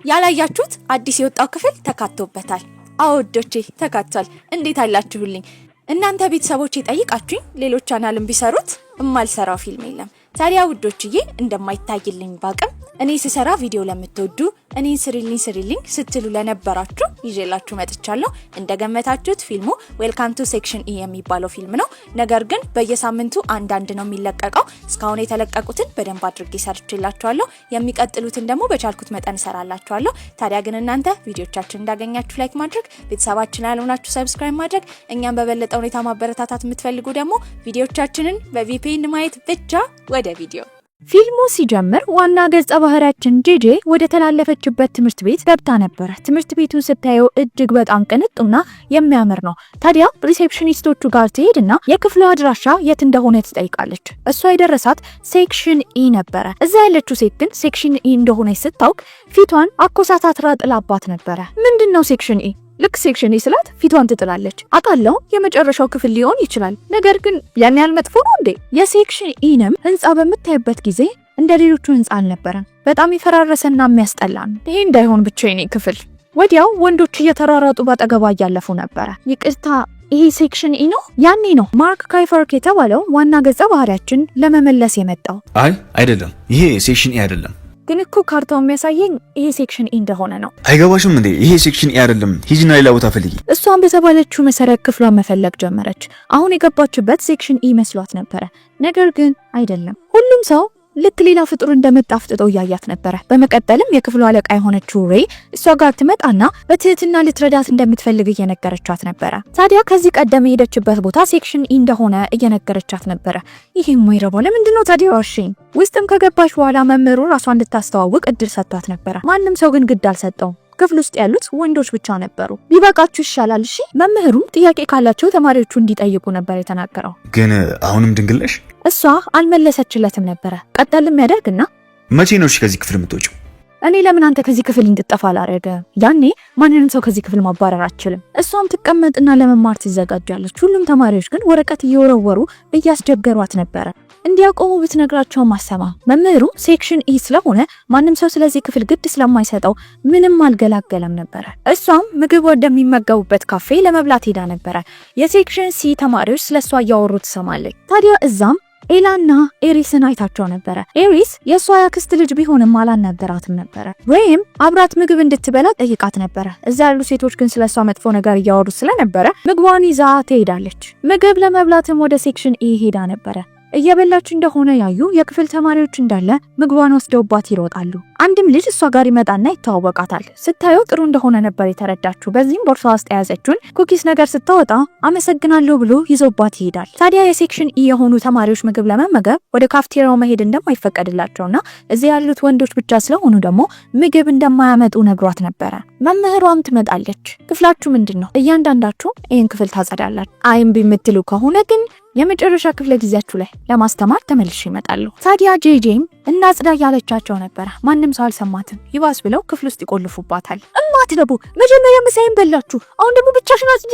ያላያችሁት አዲስ የወጣው ክፍል ተካቶበታል። አዎ ውዶቼ ተካቷል። እንዴት አላችሁልኝ? እናንተ ቤተሰቦቼ ጠይቃችሁኝ ሌሎች ቻናልን ቢሰሩት እማልሰራው ፊልም የለም። ታዲያ ውዶችዬ እንደማይታይልኝ ባቅም እኔ ስሰራ ቪዲዮ ለምትወዱ፣ እኔን ስሪልኝ ስሪልኝ ስትሉ ለነበራችሁ ይዤላችሁ መጥቻለሁ። እንደገመታችሁት ፊልሙ Welcome to Section E የሚባለው ፊልም ነው። ነገር ግን በየሳምንቱ አንዳንድ ነው የሚለቀቀው። እስካሁን የተለቀቁትን በደንብ አድርጌ ሰርቼላችኋለሁ። የሚቀጥሉትን ደግሞ በቻልኩት መጠን እሰራላችኋለሁ። ታዲያ ግን እናንተ ቪዲዮቻችን እንዳገኛችሁ like ማድረግ፣ ቤተሰባችን ያልሆናችሁ subscribe ማድረግ፣ እኛም በበለጠ ሁኔታ ማበረታታት የምትፈልጉ ደግሞ ቪዲዮቻችንን በ VPN ማየት ብቻ። ወደ ቪዲዮ። ፊልሙ ሲጀምር ዋና ገጸ ባህሪያችን ጄጄ ወደ ተላለፈችበት ትምህርት ቤት ገብታ ነበረ። ትምህርት ቤቱን ስታየው እጅግ በጣም ቅንጡና የሚያምር ነው። ታዲያ receptionist ኦቹ ጋር ትሄድና የክፍሉ አድራሻ የት እንደሆነ ትጠይቃለች። እሷ የደረሳት section E ነበረ። እዛ ያለችው ሴት ግን section E እንደሆነ ስታውቅ ፊቷን አኮሳታትራ ጥላባት ነበረ። ምንድን ነው section E? ልክ section E ስላት ፊቷን ትጥላለች። አውቃለሁ የመጨረሻው ክፍል ሊሆን ይችላል፣ ነገር ግን ያን ያህል መጥፎ ነው እንዴ? የ section E ንም ህንፃ በምታይበት ጊዜ እንደ ሌሎቹ ህንፃ አልነበረም። በጣም የፈራረሰና የሚያስጠላ ነው። ይሄ እንዳይሆን ብቻ የኔ ክፍል። ወዲያው ወንዶች እየተራራጡ ባጠገቧ እያለፉ ነበረ። ይቅርታ፣ ይሄ section E ነው? ያኔ ነው ማርክ ካይፈርክ የተባለው ዋና ገጸ ባህሪያችን ለመመለስ የመጣው። አይ አይደለም፣ ይሄ section E አይደለም። ግን እኮ ካርታው የሚያሳየኝ ይሄ section E እንደሆነ ነው። አይገባሽም እንዴ? ይሄ section E አይደለም። ሂጂና ሌላ ቦታ ፈልጊ። እሷን በተባለችው መሰረት ክፍሏን መፈለግ ጀመረች። አሁን የገባችበት section E መስሏት ነበረ፣ ነገር ግን አይደለም። ሁሉም ሰው ልክ ሌላ ፍጡር እንደመጣ አፍጥጦ እያያት ነበረ። በመቀጠልም የክፍሉ አለቃ የሆነችው ሬይ እሷ ጋር ትመጣና በትህትና ልትረዳት እንደምትፈልግ እየነገረቻት ነበረ። ታዲያ ከዚህ ቀደም የሄደችበት ቦታ section E እንደሆነ እየነገረቻት ነበረ። ይህ የማይረባው ለምንድን ነው ታዲያ ዋሽኝ? ውስጥም ከገባች በኋላ መምህሩ ራሷ እንድታስተዋውቅ እድል ሰጥቷት ነበረ። ማንም ሰው ግን ግድ አልሰጠውም። ክፍል ውስጥ ያሉት ወንዶች ብቻ ነበሩ። ቢበቃችሁ ይሻላል እሺ። መምህሩም ጥያቄ ካላቸው ተማሪዎቹ እንዲጠይቁ ነበር የተናገረው። ግን አሁንም ድንግል ነሽ? እሷ አልመለሰችለትም ነበረ። ቀጠልም ያደርግና መቼ ነው እሺ ከዚህ ክፍል የምትወጪው? እኔ ለምን አንተ ከዚህ ክፍል እንድጠፋ አላደረገ? ያኔ ማንንም ሰው ከዚህ ክፍል ማባረር አትችልም። እሷም ትቀመጥና ለመማር ትዘጋጃለች። ሁሉም ተማሪዎች ግን ወረቀት እየወረወሩ እያስቸገሯት ነበረ። እንዲያቆሙ ብትነግራቸው ማሰማ። መምህሩ section E ስለሆነ ማንም ሰው ስለዚህ ክፍል ግድ ስለማይሰጠው ምንም አልገላገለም ነበረ። እሷም ምግብ ወደሚመገቡበት ካፌ ለመብላት ሄዳ ነበረ። የ section C ተማሪዎች ስለሷ እያወሩ ትሰማለች። ታዲያ እዛም ኤላና ኤሪስን አይታቸው ነበረ። ኤሪስ የእሷ ያክስት ልጅ ቢሆንም አላናገራትም ነበረ። ወይም አብራት ምግብ እንድትበላ ጠይቃት ነበረ። እዛ ያሉ ሴቶች ግን ስለሷ መጥፎ ነገር እያወሩ ስለነበረ ምግቧን ይዛ ትሄዳለች። ምግብ ለመብላትም ወደ section E ሄዳ ነበረ። እየበላች እንደሆነ ያዩ የክፍል ተማሪዎች እንዳለ ምግቧን ወስደውባት ይሮጣሉ። አንድም ልጅ እሷ ጋር ይመጣና ይተዋወቃታል። ስታየው ጥሩ እንደሆነ ነበር የተረዳችው። በዚህም ቦርሳ ውስጥ የያዘችውን cookies ነገር ስታወጣ አመሰግናለሁ ብሎ ይዞባት ይሄዳል። ታዲያ የ section E የሆኑ ተማሪዎች ምግብ ለመመገብ ወደ ካፍቴሪያው መሄድ እንደማይፈቀድላቸውና እዚህ ያሉት ወንዶች ብቻ ስለሆኑ ደግሞ ምግብ እንደማያመጡ ነግሯት ነበረ። መምህሯም ትመጣለች። ክፍላችሁ ምንድን ነው? እያንዳንዳችሁ ይህን ክፍል ታጸዳላችሁ። አይ እምቢ የምትሉ ከሆነ ግን የመጨረሻ ክፍለ ጊዜያችሁ ላይ ለማስተማር ተመልሼ እመጣለሁ። ታዲያ ጄጄም እናጽዳ እያለቻቸው ነበረ። ማንም ሰው አልሰማትም። ይባስ ብለው ክፍል ውስጥ ይቆልፉባታል። እማትረቡ፣ መጀመሪያ ምሳዬን በላችሁ፣ አሁን ደግሞ ብቻሽን አጽጂ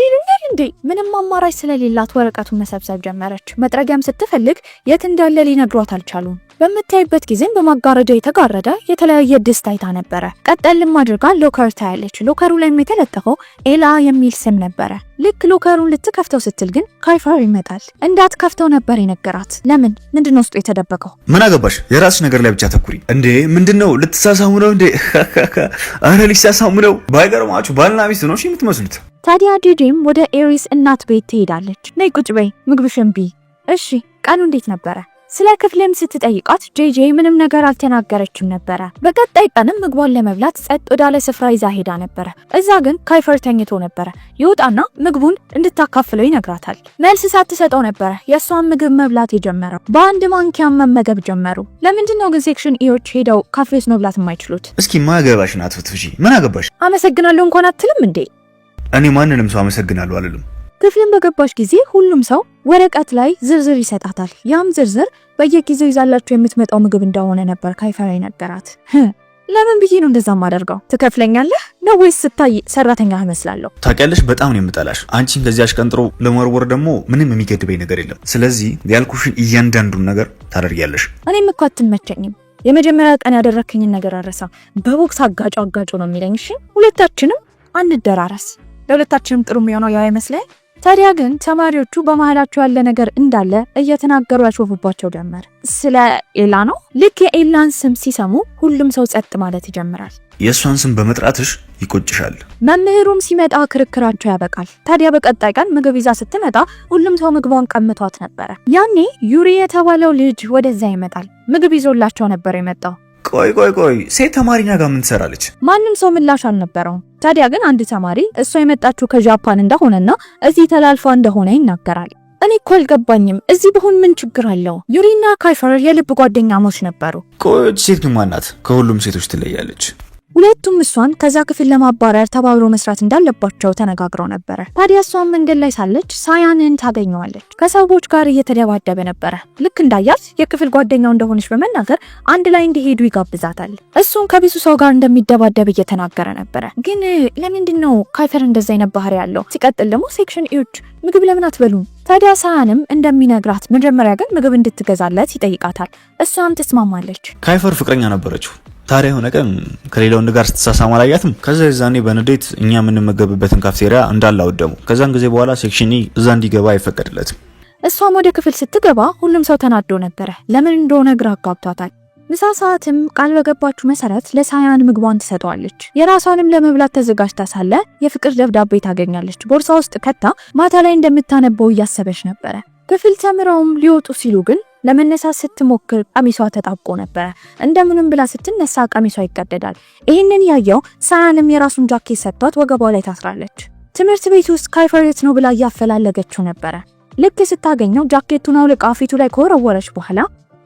እንዴ? ምንም አማራጭ ስለሌላት ወረቀቱን መሰብሰብ ጀመረች። መጥረጊያም ስትፈልግ የት እንዳለ ሊነግሯት አልቻሉም። በምታይበት ጊዜም በማጋረጃ የተጋረደ የተለያየ ድስት አይታ ነበረ። ቀጠልም አድርጋ locker ታያለች። Locker ኡ ላይም የተለጠፈው ኤላ የሚል ስም ነበረ። ልክ locker ኡን ልትከፍተው ስትል ግን ካይፈር ይመጣል። እንዳትከፍተው ነበር የነገራት። ለምን? ምንድነው ውስጡ የተደበቀው? ምን አገባሽ? የራስሽ ነገር ላይ ብቻ ተኩሪ። እንዴ ምንድነው? ልትሳሳሙ ነው እንዴ? አረ ሊሳሳሙ ነው። ባይገርማችሁ ባልና ሚስት ነው የምትመስሉት። ታዲያ ጄጄም ወደ ኤሪስ እናት ቤት ትሄዳለች። ነይ ቁጭ በይ፣ ምግብሽን ብዪ። እሺ፣ ቀኑ እንዴት ነበረ? ስለ ክፍልም ስትጠይቃት ጄጄ ምንም ነገር አልተናገረችም ነበረ። በቀጣይ ቀንም ምግቧን ለመብላት ጸጥ ወዳለ ስፍራ ይዛ ሄዳ ነበረ። እዛ ግን ካይፈር ተኝቶ ነበረ። ይወጣና ምግቡን እንድታካፍለው ይነግራታል። መልስ ሳትሰጠው ነበረ የእሷን ምግብ መብላት የጀመረው። በአንድ ማንኪያም መመገብ ጀመሩ። ለምንድን ነው ግን section E ዎች ሄደው ካፌ ውስጥ መብላት የማይችሉት? እስኪ ማገባሽን አትፍትፍሺ። ምን አገባሽ? አመሰግናለሁ እንኳን አትልም እንዴ? እኔ ማንንም ሰው አመሰግናለሁ አልልም። ክፍልን በገባች ጊዜ ሁሉም ሰው ወረቀት ላይ ዝርዝር ይሰጣታል። ያም ዝርዝር በየጊዜው ይዛላችሁ የምትመጣው ምግብ እንደሆነ ነበር ካይፈር ነገራት። ለምን ብዬ ነው እንደዛ ማደርገው? ትከፍለኛለህ ነው ወይስ ስታይ ሰራተኛ እመስላለሁ? ታውቂያለሽ፣ በጣም ነው የምጠላሽ። አንቺን ከዚህ አሽቀንጥሮ ለመወርወር ደግሞ ምንም የሚገድበኝ ነገር የለም። ስለዚህ ያልኩሽን እያንዳንዱን ነገር ታደርጊያለሽ። እኔም እኮ አትመቸኝም። የመጀመሪያ ቀን ያደረክኝን ነገር አረሳም። በቦክስ አጋጮ አጋጮ ነው የሚለኝ። እሺ ሁለታችንም አንደራረስ፣ ለሁለታችንም ጥሩ የሚሆነው ያው አይመስልህ? ታዲያ ግን ተማሪዎቹ በመሀላቸው ያለ ነገር እንዳለ እየተናገሩ ያሾፉባቸው ጀመር። ስለ ኤላ ነው። ልክ የኤላን ስም ሲሰሙ ሁሉም ሰው ጸጥ ማለት ይጀምራል። የእሷን ስም በመጥራትሽ ይቆጭሻል። መምህሩም ሲመጣ ክርክራቸው ያበቃል። ታዲያ በቀጣይ ቀን ምግብ ይዛ ስትመጣ ሁሉም ሰው ምግቧን ቀምቷት ነበረ። ያኔ ዩሪ የተባለው ልጅ ወደዛ ይመጣል። ምግብ ይዞላቸው ነበር የመጣው። ቆይ ቆይ ቆይ፣ ሴት ተማሪ እኛ ጋር ምን ትሰራለች? ማንም ሰው ምላሽ አልነበረውም። ታዲያ ግን አንድ ተማሪ እሷ የመጣችው ከጃፓን እንደሆነና እዚህ ተላልፋ እንደሆነ ይናገራል። እኔ እኮ አልገባኝም፣ እዚህ ብሆን ምን ችግር አለው? ዩሪና ካይፈር የልብ ጓደኛሞች ነበሩ። ቆይ ሴት ግን ማናት? ከሁሉም ሴቶች ትለያለች። ሁለቱም እሷን ከዛ ክፍል ለማባረር ተባብሮ መስራት እንዳለባቸው ተነጋግረው ነበረ። ታዲያ እሷን መንገድ ላይ ሳለች ሳያንን ታገኘዋለች። ከሰዎች ጋር እየተደባደበ ነበረ። ልክ እንዳያት የክፍል ጓደኛው እንደሆነች በመናገር አንድ ላይ እንዲሄዱ ይጋብዛታል። እሱም ከብዙ ሰው ጋር እንደሚደባደብ እየተናገረ ነበረ። ግን ለምንድን ነው ካይፈር እንደዛ አይነት ባህሪ ያለው? ሲቀጥል ደግሞ section E ዎች ምግብ ለምን አትበሉም? ታዲያ ሳያንም እንደሚነግራት መጀመሪያ ግን ምግብ እንድትገዛለት ይጠይቃታል። እሷም ትስማማለች። ካይፈር ፍቅረኛ ነበረችው። ታዲያ የሆነ ቀን ከሌላ ወንድ ጋር ስትሳሳም አላያትም። ከዛ የዛኔ በንዴት እኛ የምንመገብበትን ካፍቴሪያ እንዳለ አወደሙ። ከዛን ጊዜ በኋላ section E እዛ እንዲገባ አይፈቀድለትም። እሷም ወደ ክፍል ስትገባ ሁሉም ሰው ተናዶ ነበረ። ለምን እንደሆነ ግራ አጋብቷታል። ምሳ ሰዓትም ቃል በገባችው መሰረት ለሳያን ምግቧን ትሰጠዋለች። የራሷንም ለመብላት ተዘጋጅታ ሳለ የፍቅር ደብዳቤ ታገኛለች። ቦርሳ ውስጥ ከታ ማታ ላይ እንደምታነበው እያሰበች ነበረ። ክፍል ተምረውም ሊወጡ ሲሉ ግን ለመነሳት ስትሞክር ቀሚሷ ተጣብቆ ነበረ። እንደምንም ብላ ስትነሳ ቀሚሷ ይቀደዳል። ይህንን ያየው ሳያንም የራሱን ጃኬት ሰጥቷት ወገቧ ላይ ታስራለች። ትምህርት ቤት ውስጥ ካይፈር የት ነው ብላ እያፈላለገችው ነበረ። ልክ ስታገኘው ጃኬቱን አውልቃ ፊቱ ላይ ከወረወረች በኋላ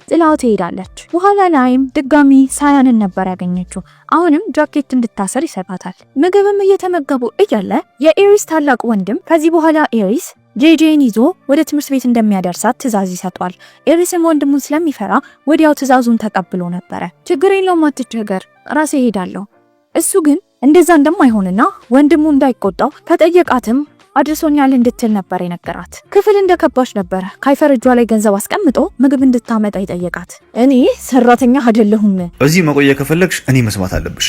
ጥላው ትሄዳለች። በኋላ ላይም ድጋሚ ሳያንን ነበር ያገኘችው። አሁንም ጃኬት እንድታሰር ይሰጣታል። ምግብም እየተመገቡ እያለ የኤሪስ ታላቅ ወንድም ከዚህ በኋላ ኤሪስ ጄጄን ይዞ ወደ ትምህርት ቤት እንደሚያደርሳት ትዕዛዝ ይሰጧል። ኤሪስም ወንድሙን ስለሚፈራ ወዲያው ትዕዛዙን ተቀብሎ ነበረ። ችግር የለውም አትቸገር፣ ራሴ እሄዳለሁ። እሱ ግን እንደዛ እንደማይሆንና ወንድሙ እንዳይቆጣው ከጠየቃትም አድርሶኛል እንድትል ነበር የነገራት። ክፍል እንደገባች ነበረ ካይፈር እጇ ላይ ገንዘብ አስቀምጦ ምግብ እንድታመጣ ይጠየቃት። እኔ ሰራተኛ አይደለሁም። እዚህ መቆየት ከፈለግሽ እኔ መስማት አለብሽ።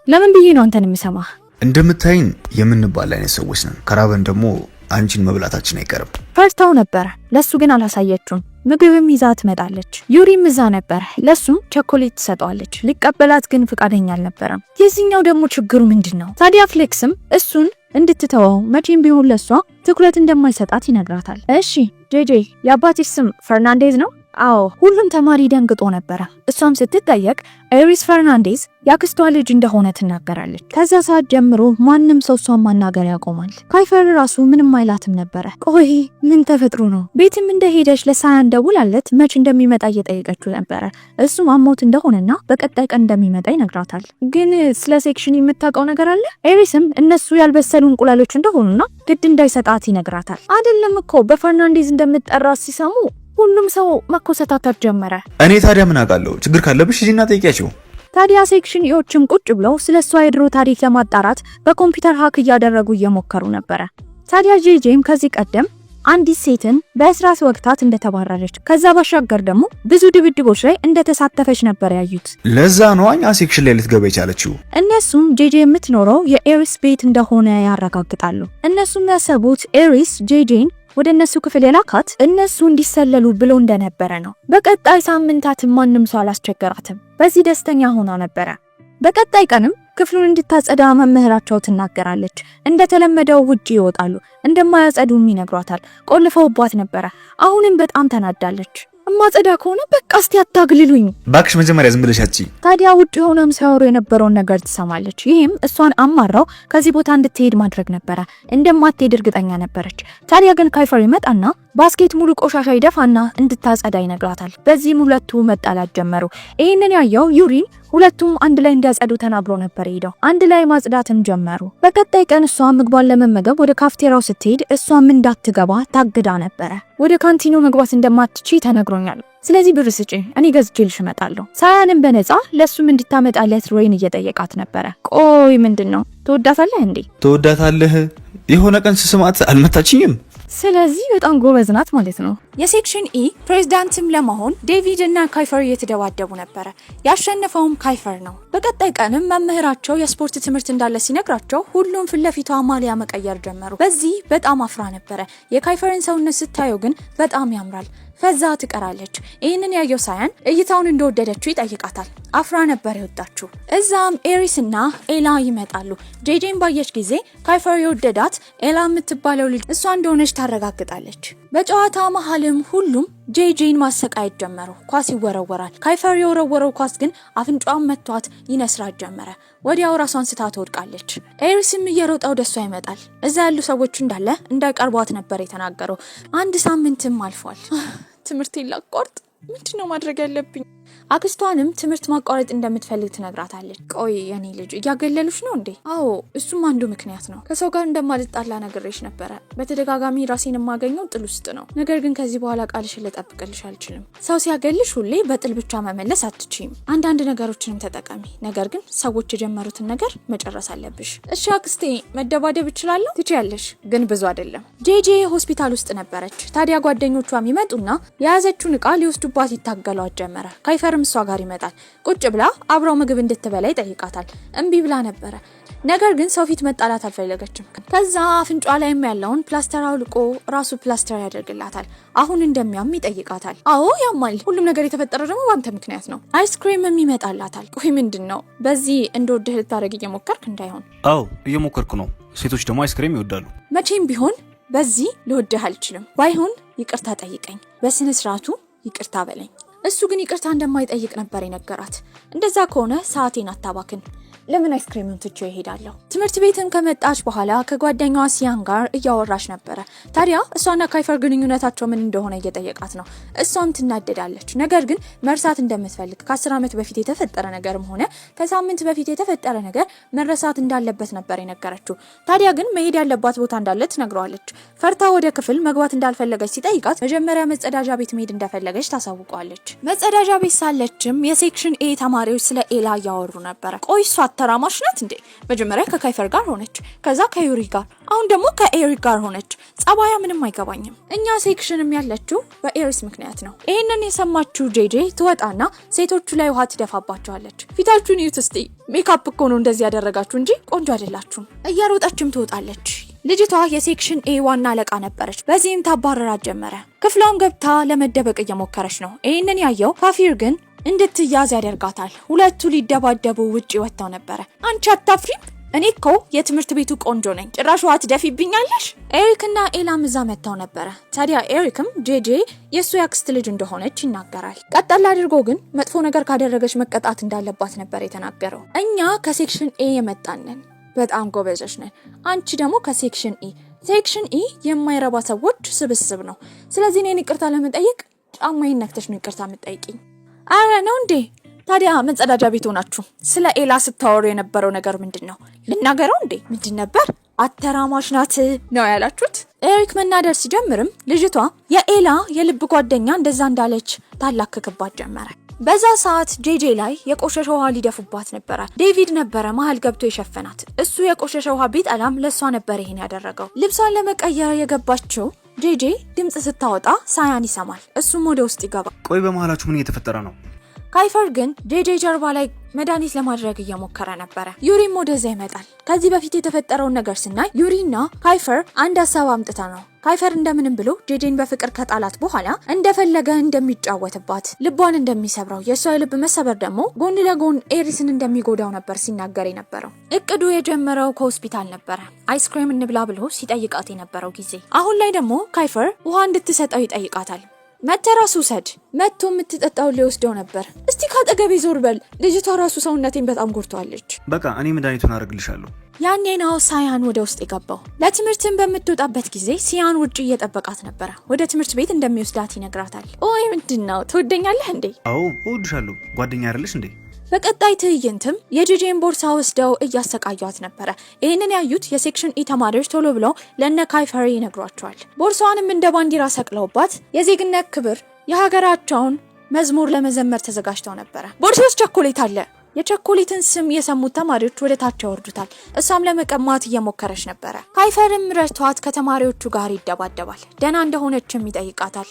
ለምን ብዬ ነው አንተን የምሰማ? እንደምታይን የምንባል አይነት ሰዎች ነን። ከራበን ደግሞ አንቺን መብላታችን አይቀርም። ፈርታው ነበረ፣ ለሱ ግን አላሳየችውም። ምግብም ይዛ ትመጣለች። ዩሪም እዛ ነበር፣ ለሱም ቸኮሌት ትሰጠዋለች። ሊቀበላት ግን ፍቃደኛ አልነበረም። የዚህኛው ደግሞ ችግሩ ምንድን ነው ታዲያ? ፍሌክስም እሱን እንድትተወው መቼም ቢሆን ለሷ ትኩረት እንደማይሰጣት ይነግራታል። እሺ ጄጄ፣ የአባትሽ ስም ፈርናንዴዝ ነው? አዎ። ሁሉም ተማሪ ደንግጦ ነበረ። እሷም ስትጠየቅ ኤሪስ ፈርናንዴዝ የአክስቷ ልጅ እንደሆነ ትናገራለች። ከዛ ሰዓት ጀምሮ ማንም ሰው እሷን ማናገር ያቆማል። ካይፈር ራሱ ምንም አይላትም ነበረ። ቆይ ምን ተፈጥሮ ነው? ቤትም እንደሄደች ለሳያን ደውላለት መች እንደሚመጣ እየጠየቀችው ነበረ። እሱም አሞት እንደሆነና በቀጣይ ቀን እንደሚመጣ ይነግራታል። ግን ስለ section የምታውቀው ነገር አለ? ኤሪስም እነሱ ያልበሰሉ እንቁላሎች እንደሆኑና ግድ እንዳይሰጣት ይነግራታል። አይደለም እኮ በፈርናንዴዝ እንደምትጠራ ሲሰሙ ሁሉም ሰው መኮሰታተር ጀመረ። እኔ ታዲያ ምን አውቃለሁ? ችግር ካለብሽ ሂጂና ጠይቂያቸው። ታዲያ section E ዎችም ቁጭ ብለው ስለ እሷ የድሮ ታሪክ ለማጣራት በኮምፒውተር hack እያደረጉ እየሞከሩ ነበረ። ታዲያ ጄጄም ከዚህ ቀደም አንዲት ሴትን በእስራት ወቅታት እንደተባረረች ከዛ ባሻገር ደግሞ ብዙ ድብድቦች ላይ እንደተሳተፈች ነበር ያዩት። ለዛ ነው እኛ section ላይ ልትገባ የቻለችው። እነሱም ጄጄ የምትኖረው የኤሪስ ቤት እንደሆነ ያረጋግጣሉ። እነሱም ያሰቡት ኤሪስ ጄጄን ወደ እነሱ ክፍል የላካት እነሱ እንዲሰለሉ ብሎ እንደነበረ ነው። በቀጣይ ሳምንታትም ማንም ሰው አላስቸገራትም። በዚህ ደስተኛ ሆና ነበረ። በቀጣይ ቀንም ክፍሉን እንድታጸዳ መምህራቸው ትናገራለች። እንደተለመደው ውጪ ይወጣሉ። እንደማያጸዱም ይነግሯታል። ቆልፈውባት ነበረ። አሁንም በጣም ተናዳለች። እማጸዳ ከሆነ በቃ እስቲ አታግልሉኝ ባክሽ፣ መጀመሪያ ዝም ብለሽ አትጪ። ታዲያ ውጭ ሆነም ሲያወሩ የነበረውን ነገር ትሰማለች። ይህም እሷን አማራው ከዚህ ቦታ እንድትሄድ ማድረግ ነበረ። እንደማትሄድ እርግጠኛ ነበረች። ታዲያ ግን ካይፈር ይመጣና basket ሙሉ ቆሻሻ ይደፋና እንድታጸዳ ይነግራታል። በዚህም ሁለቱ መጣላት ጀመሩ። ይህንን ያየው ዩሪን ሁለቱም አንድ ላይ እንዲያጸዱ ተናግሮ ነበር ሄደው አንድ ላይ ማጽዳትም ጀመሩ። በቀጣይ ቀን እሷ ምግቧን ለመመገብ ወደ ካፍቴራው ስትሄድ እሷም እንዳትገባ ታግዳ ነበረ። ወደ ካንቲኑ መግባት እንደማትችይ ተነግሮኛል፣ ስለዚህ ብር ስጪኝ እኔ ገዝቼልሽ እመጣለሁ። ሳያንም በነፃ ለእሱም እንድታመጣለት ሮይን እየጠየቃት ነበረ። ቆይ ምንድን ነው ትወዳታለህ እንዴ? ትወዳታለህ? የሆነ ቀን ስስማት አልመታችኝም? ስለዚህ በጣም ጎበዝ ናት ማለት ነው። የ section E ፕሬዝዳንትም ለመሆን ዴቪድ እና ካይፈር እየተደባደቡ ነበረ። ያሸነፈውም ካይፈር ነው። በቀጣይ ቀንም መምህራቸው የስፖርት ትምህርት እንዳለ ሲነግራቸው ሁሉም ፊት ለፊቷ ማሊያ መቀየር ጀመሩ። በዚህ በጣም አፍራ ነበረ። የካይፈርን ሰውነት ስታየው ግን በጣም ያምራል። ፈዛ ትቀራለች። ይህንን ያየው ሳያን እይታውን እንደወደደችው ይጠይቃታል። አፍራ ነበር የወጣችው። እዛም ኤሪስ እና ኤላ ይመጣሉ። ጄጄን ባየች ጊዜ ካይፈር የወደዳት ኤላ የምትባለው ልጅ እሷ እንደሆነች ታረጋግጣለች። በጨዋታ መሀልም ሁሉም ጄጄን ማሰቃየት ጀመሩ። ኳስ ይወረወራል። ካይፈር የወረወረው ኳስ ግን አፍንጫዋን መቷት ይነስራት ጀመረ። ወዲያው ራሷን ስታ ትወድቃለች። ኤሪስም እየሮጠ ወደ እሷ ይመጣል። እዛ ያሉ ሰዎች እንዳለ እንዳይቀርቧት ነበር የተናገረው። አንድ ሳምንትም አልፏል። ትምህርቴን ላቋርጥ? ምንድን ነው ማድረግ ያለብኝ? አክስቷንም ትምህርት ማቋረጥ እንደምትፈልግ ትነግራታለች። ቆይ የኔ ልጅ እያገለሉሽ ነው እንዴ? አዎ፣ እሱም አንዱ ምክንያት ነው። ከሰው ጋር እንደማልጣላ ነግሬሽ ነበረ። በተደጋጋሚ ራሴን የማገኘው ጥል ውስጥ ነው። ነገር ግን ከዚህ በኋላ ቃልሽን ልጠብቅልሽ አልችልም። ሰው ሲያገልሽ ሁሌ በጥል ብቻ መመለስ አትችይም። አንዳንድ ነገሮችንም ተጠቀሚ። ነገር ግን ሰዎች የጀመሩትን ነገር መጨረስ አለብሽ። እሺ አክስቴ፣ መደባደብ እችላለሁ? ትችያለሽ፣ ግን ብዙ አይደለም። ጄጄ ሆስፒታል ውስጥ ነበረች። ታዲያ ጓደኞቿ ይመጡና የያዘችውን እቃ ሊወስዱባት ይታገሏት ጀመረ። ካይፈርም እሷ ጋር ይመጣል። ቁጭ ብላ አብረው ምግብ እንድትበላ ይጠይቃታል። እምቢ ብላ ነበረ። ነገር ግን ሰው ፊት መጣላት አልፈለገችም። ከዛ አፍንጫ ላይም ያለውን ፕላስተር አውልቆ ራሱ ፕላስተር ያደርግላታል። አሁን እንደሚያም ይጠይቃታል። አዎ ያማል። ሁሉም ነገር የተፈጠረው ደግሞ በአንተ ምክንያት ነው። አይስክሪምም ይመጣላታል። ቆይ ምንድን ነው በዚህ እንደወድህ ልታደርግ እየሞከርክ እንዳይሆን? አዎ እየሞከርኩ ነው። ሴቶች ደግሞ አይስክሬም ይወዳሉ። መቼም ቢሆን በዚህ ልወድህ አልችልም። ባይሆን ይቅርታ ጠይቀኝ፣ በስነ ስርዓቱ ይቅርታ በለኝ። እሱ ግን ይቅርታ እንደማይጠይቅ ነበር የነገራት። እንደዛ ከሆነ ሰዓቴን አታባክን፣ ለምን አይስክሬሙን ትቼው ይሄዳለሁ? ትምህርት ቤትም ከመጣች በኋላ ከጓደኛዋ ሲያን ጋር እያወራች ነበረ። ታዲያ እሷና ካይፈር ግንኙነታቸው ምን እንደሆነ እየጠየቃት ነው። እሷም ትናደዳለች። ነገር ግን መርሳት እንደምትፈልግ ከ10 ዓመት በፊት የተፈጠረ ነገርም ሆነ ከሳምንት በፊት የተፈጠረ ነገር መረሳት እንዳለበት ነበር የነገረችው። ታዲያ ግን መሄድ ያለባት ቦታ እንዳለ ትነግረዋለች። ፈርታ ወደ ክፍል መግባት እንዳልፈለገች ሲጠይቃት መጀመሪያ መጸዳጃ ቤት መሄድ እንደፈለገች ታሳውቀዋለች። መጸዳጃ ቤት ሳለችም የ section A ተማሪዎች ስለ ኤላ እያወሩ ነበረ። ቆይ እሷ ተራማሽ ናት እንዴ? መጀመሪያ ከካይፈር ጋር ሆነች፣ ከዛ ከዩሪ ጋር፣ አሁን ደግሞ ከኤሪክ ጋር ሆነች። ጸባያ ምንም አይገባኝም። እኛ section ም ያለችው በኤሪስ ምክንያት ነው። ይህንን የሰማችው ጄጄ ትወጣና ሴቶቹ ላይ ውሃ ትደፋባቸዋለች። ፊታችሁን እዩት እስቲ፣ ሜካፕ እኮ ነው እንደዚህ ያደረጋችሁ እንጂ ቆንጆ አይደላችሁም። እየሮጠችም ትወጣለች። ልጅቷ የ section A ዋና አለቃ ነበረች። በዚህም ታባረራት ጀመረ። ክፍሏን ገብታ ለመደበቅ እየሞከረች ነው። ይህንን ያየው ካፊር ግን እንድትያዝ ያደርጋታል። ሁለቱ ሊደባደቡ ውጪ ወጥተው ነበረ። አንቺ አታፍሪም? እኔ እኮ የትምህርት ቤቱ ቆንጆ ነኝ፣ ጭራሽ ውሃ ትደፊብኛለሽ? ኤሪክና ኤላም እዛ መጥተው ነበረ። ታዲያ ኤሪክም ጄጄ የእሱ ያክስት ልጅ እንደሆነች ይናገራል። ቀጠል አድርጎ ግን መጥፎ ነገር ካደረገች መቀጣት እንዳለባት ነበር የተናገረው። እኛ ከ section A የመጣንን በጣም ጎበዞች ነን፣ አንቺ ደግሞ ከ section E። Section E የማይረባ ሰዎች ስብስብ ነው። ስለዚህ እኔን ይቅርታ ለመጠየቅ ጫማዬን ነክተሽ ነው ይቅርታ የምጠይቅኝ። አረ ነው እንዴ? ታዲያ መጸዳጃ ቤት ሆናችሁ ስለ ኤላ ስታወሩ የነበረው ነገር ምንድን ነው? ልናገረው እንዴ? ምንድን ነበር? አተራማሽ ናት ነው ያላችሁት? ኤሪክ መናደር ሲጀምርም ልጅቷ የኤላ የልብ ጓደኛ እንደዛ እንዳለች ታላክክባት ጀመረ። በዛ ሰዓት ጄጄ ላይ የቆሸሸ ውሃ ሊደፉባት ነበረ። ዴቪድ ነበረ መሀል ገብቶ የሸፈናት። እሱ የቆሸሸ ውሃ ቢጠላም ለእሷ ነበር ይሄን ያደረገው። ልብሷን ለመቀየር የገባችው ጄጄ ድምፅ ስታወጣ ሳያን ይሰማል። እሱም ወደ ውስጥ ይገባል። ቆይ በመሀላችሁ ምን እየተፈጠረ ነው? ካይፈር ግን ጄጄ ጀርባ ላይ መድኃኒት ለማድረግ እየሞከረ ነበረ። ዩሪም ወደዛ ይመጣል። ከዚህ በፊት የተፈጠረውን ነገር ስናይ ዩሪና ካይፈር አንድ ሀሳብ አምጥታ ነው። ካይፈር እንደምንም ብሎ ጄጄን በፍቅር ከጣላት በኋላ እንደፈለገ እንደሚጫወትባት፣ ልቧን እንደሚሰብረው፣ የእሷ የልብ መሰበር ደግሞ ጎን ለጎን ኤሪስን እንደሚጎዳው ነበር ሲናገር የነበረው። እቅዱ የጀመረው ከሆስፒታል ነበረ። አይስክሬም እንብላ ብሎ ሲጠይቃት የነበረው ጊዜ። አሁን ላይ ደግሞ ካይፈር ውሃ እንድትሰጠው ይጠይቃታል። መተህ ራሱ ውሰድ። መጥቶ የምትጠጣውን ሊወስደው ነበር። እስቲ ካጠገቤ ዞር በል፣ ልጅቷ ራሱ ሰውነቴን በጣም ጎድቷለች። በቃ እኔ መድኃኒቱን አደርግልሻለሁ። ያኔ ነው ሳያን ወደ ውስጥ የገባው። ለትምህርትን በምትወጣበት ጊዜ ሲያን ውጭ እየጠበቃት ነበረ። ወደ ትምህርት ቤት እንደሚወስዳት ይነግራታል። ኦይ ምንድን ነው ትወደኛለህ እንዴ? አዎ እወድሻለሁ። ጓደኛ አይደለሽ እንዴ? በቀጣይ ትዕይንትም የጄጄን ቦርሳ ወስደው እያሰቃዩት ነበረ። ይህንን ያዩት የ section E ተማሪዎች ቶሎ ብለው ለነ ካይፈሪ ይነግሯቸዋል። ቦርሳዋንም እንደ ባንዲራ ሰቅለውባት የዜግነት ክብር የሀገራቸውን መዝሙር ለመዘመር ተዘጋጅተው ነበረ። ቦርሳ ውስጥ ቸኮሌት አለ። የቸኮሌትን ስም የሰሙት ተማሪዎች ወደ ታች ያወርዱታል። እሷም ለመቀማት እየሞከረች ነበረ። ካይፈርም ረድቷት ከተማሪዎቹ ጋር ይደባደባል። ደህና እንደሆነችም ይጠይቃታል።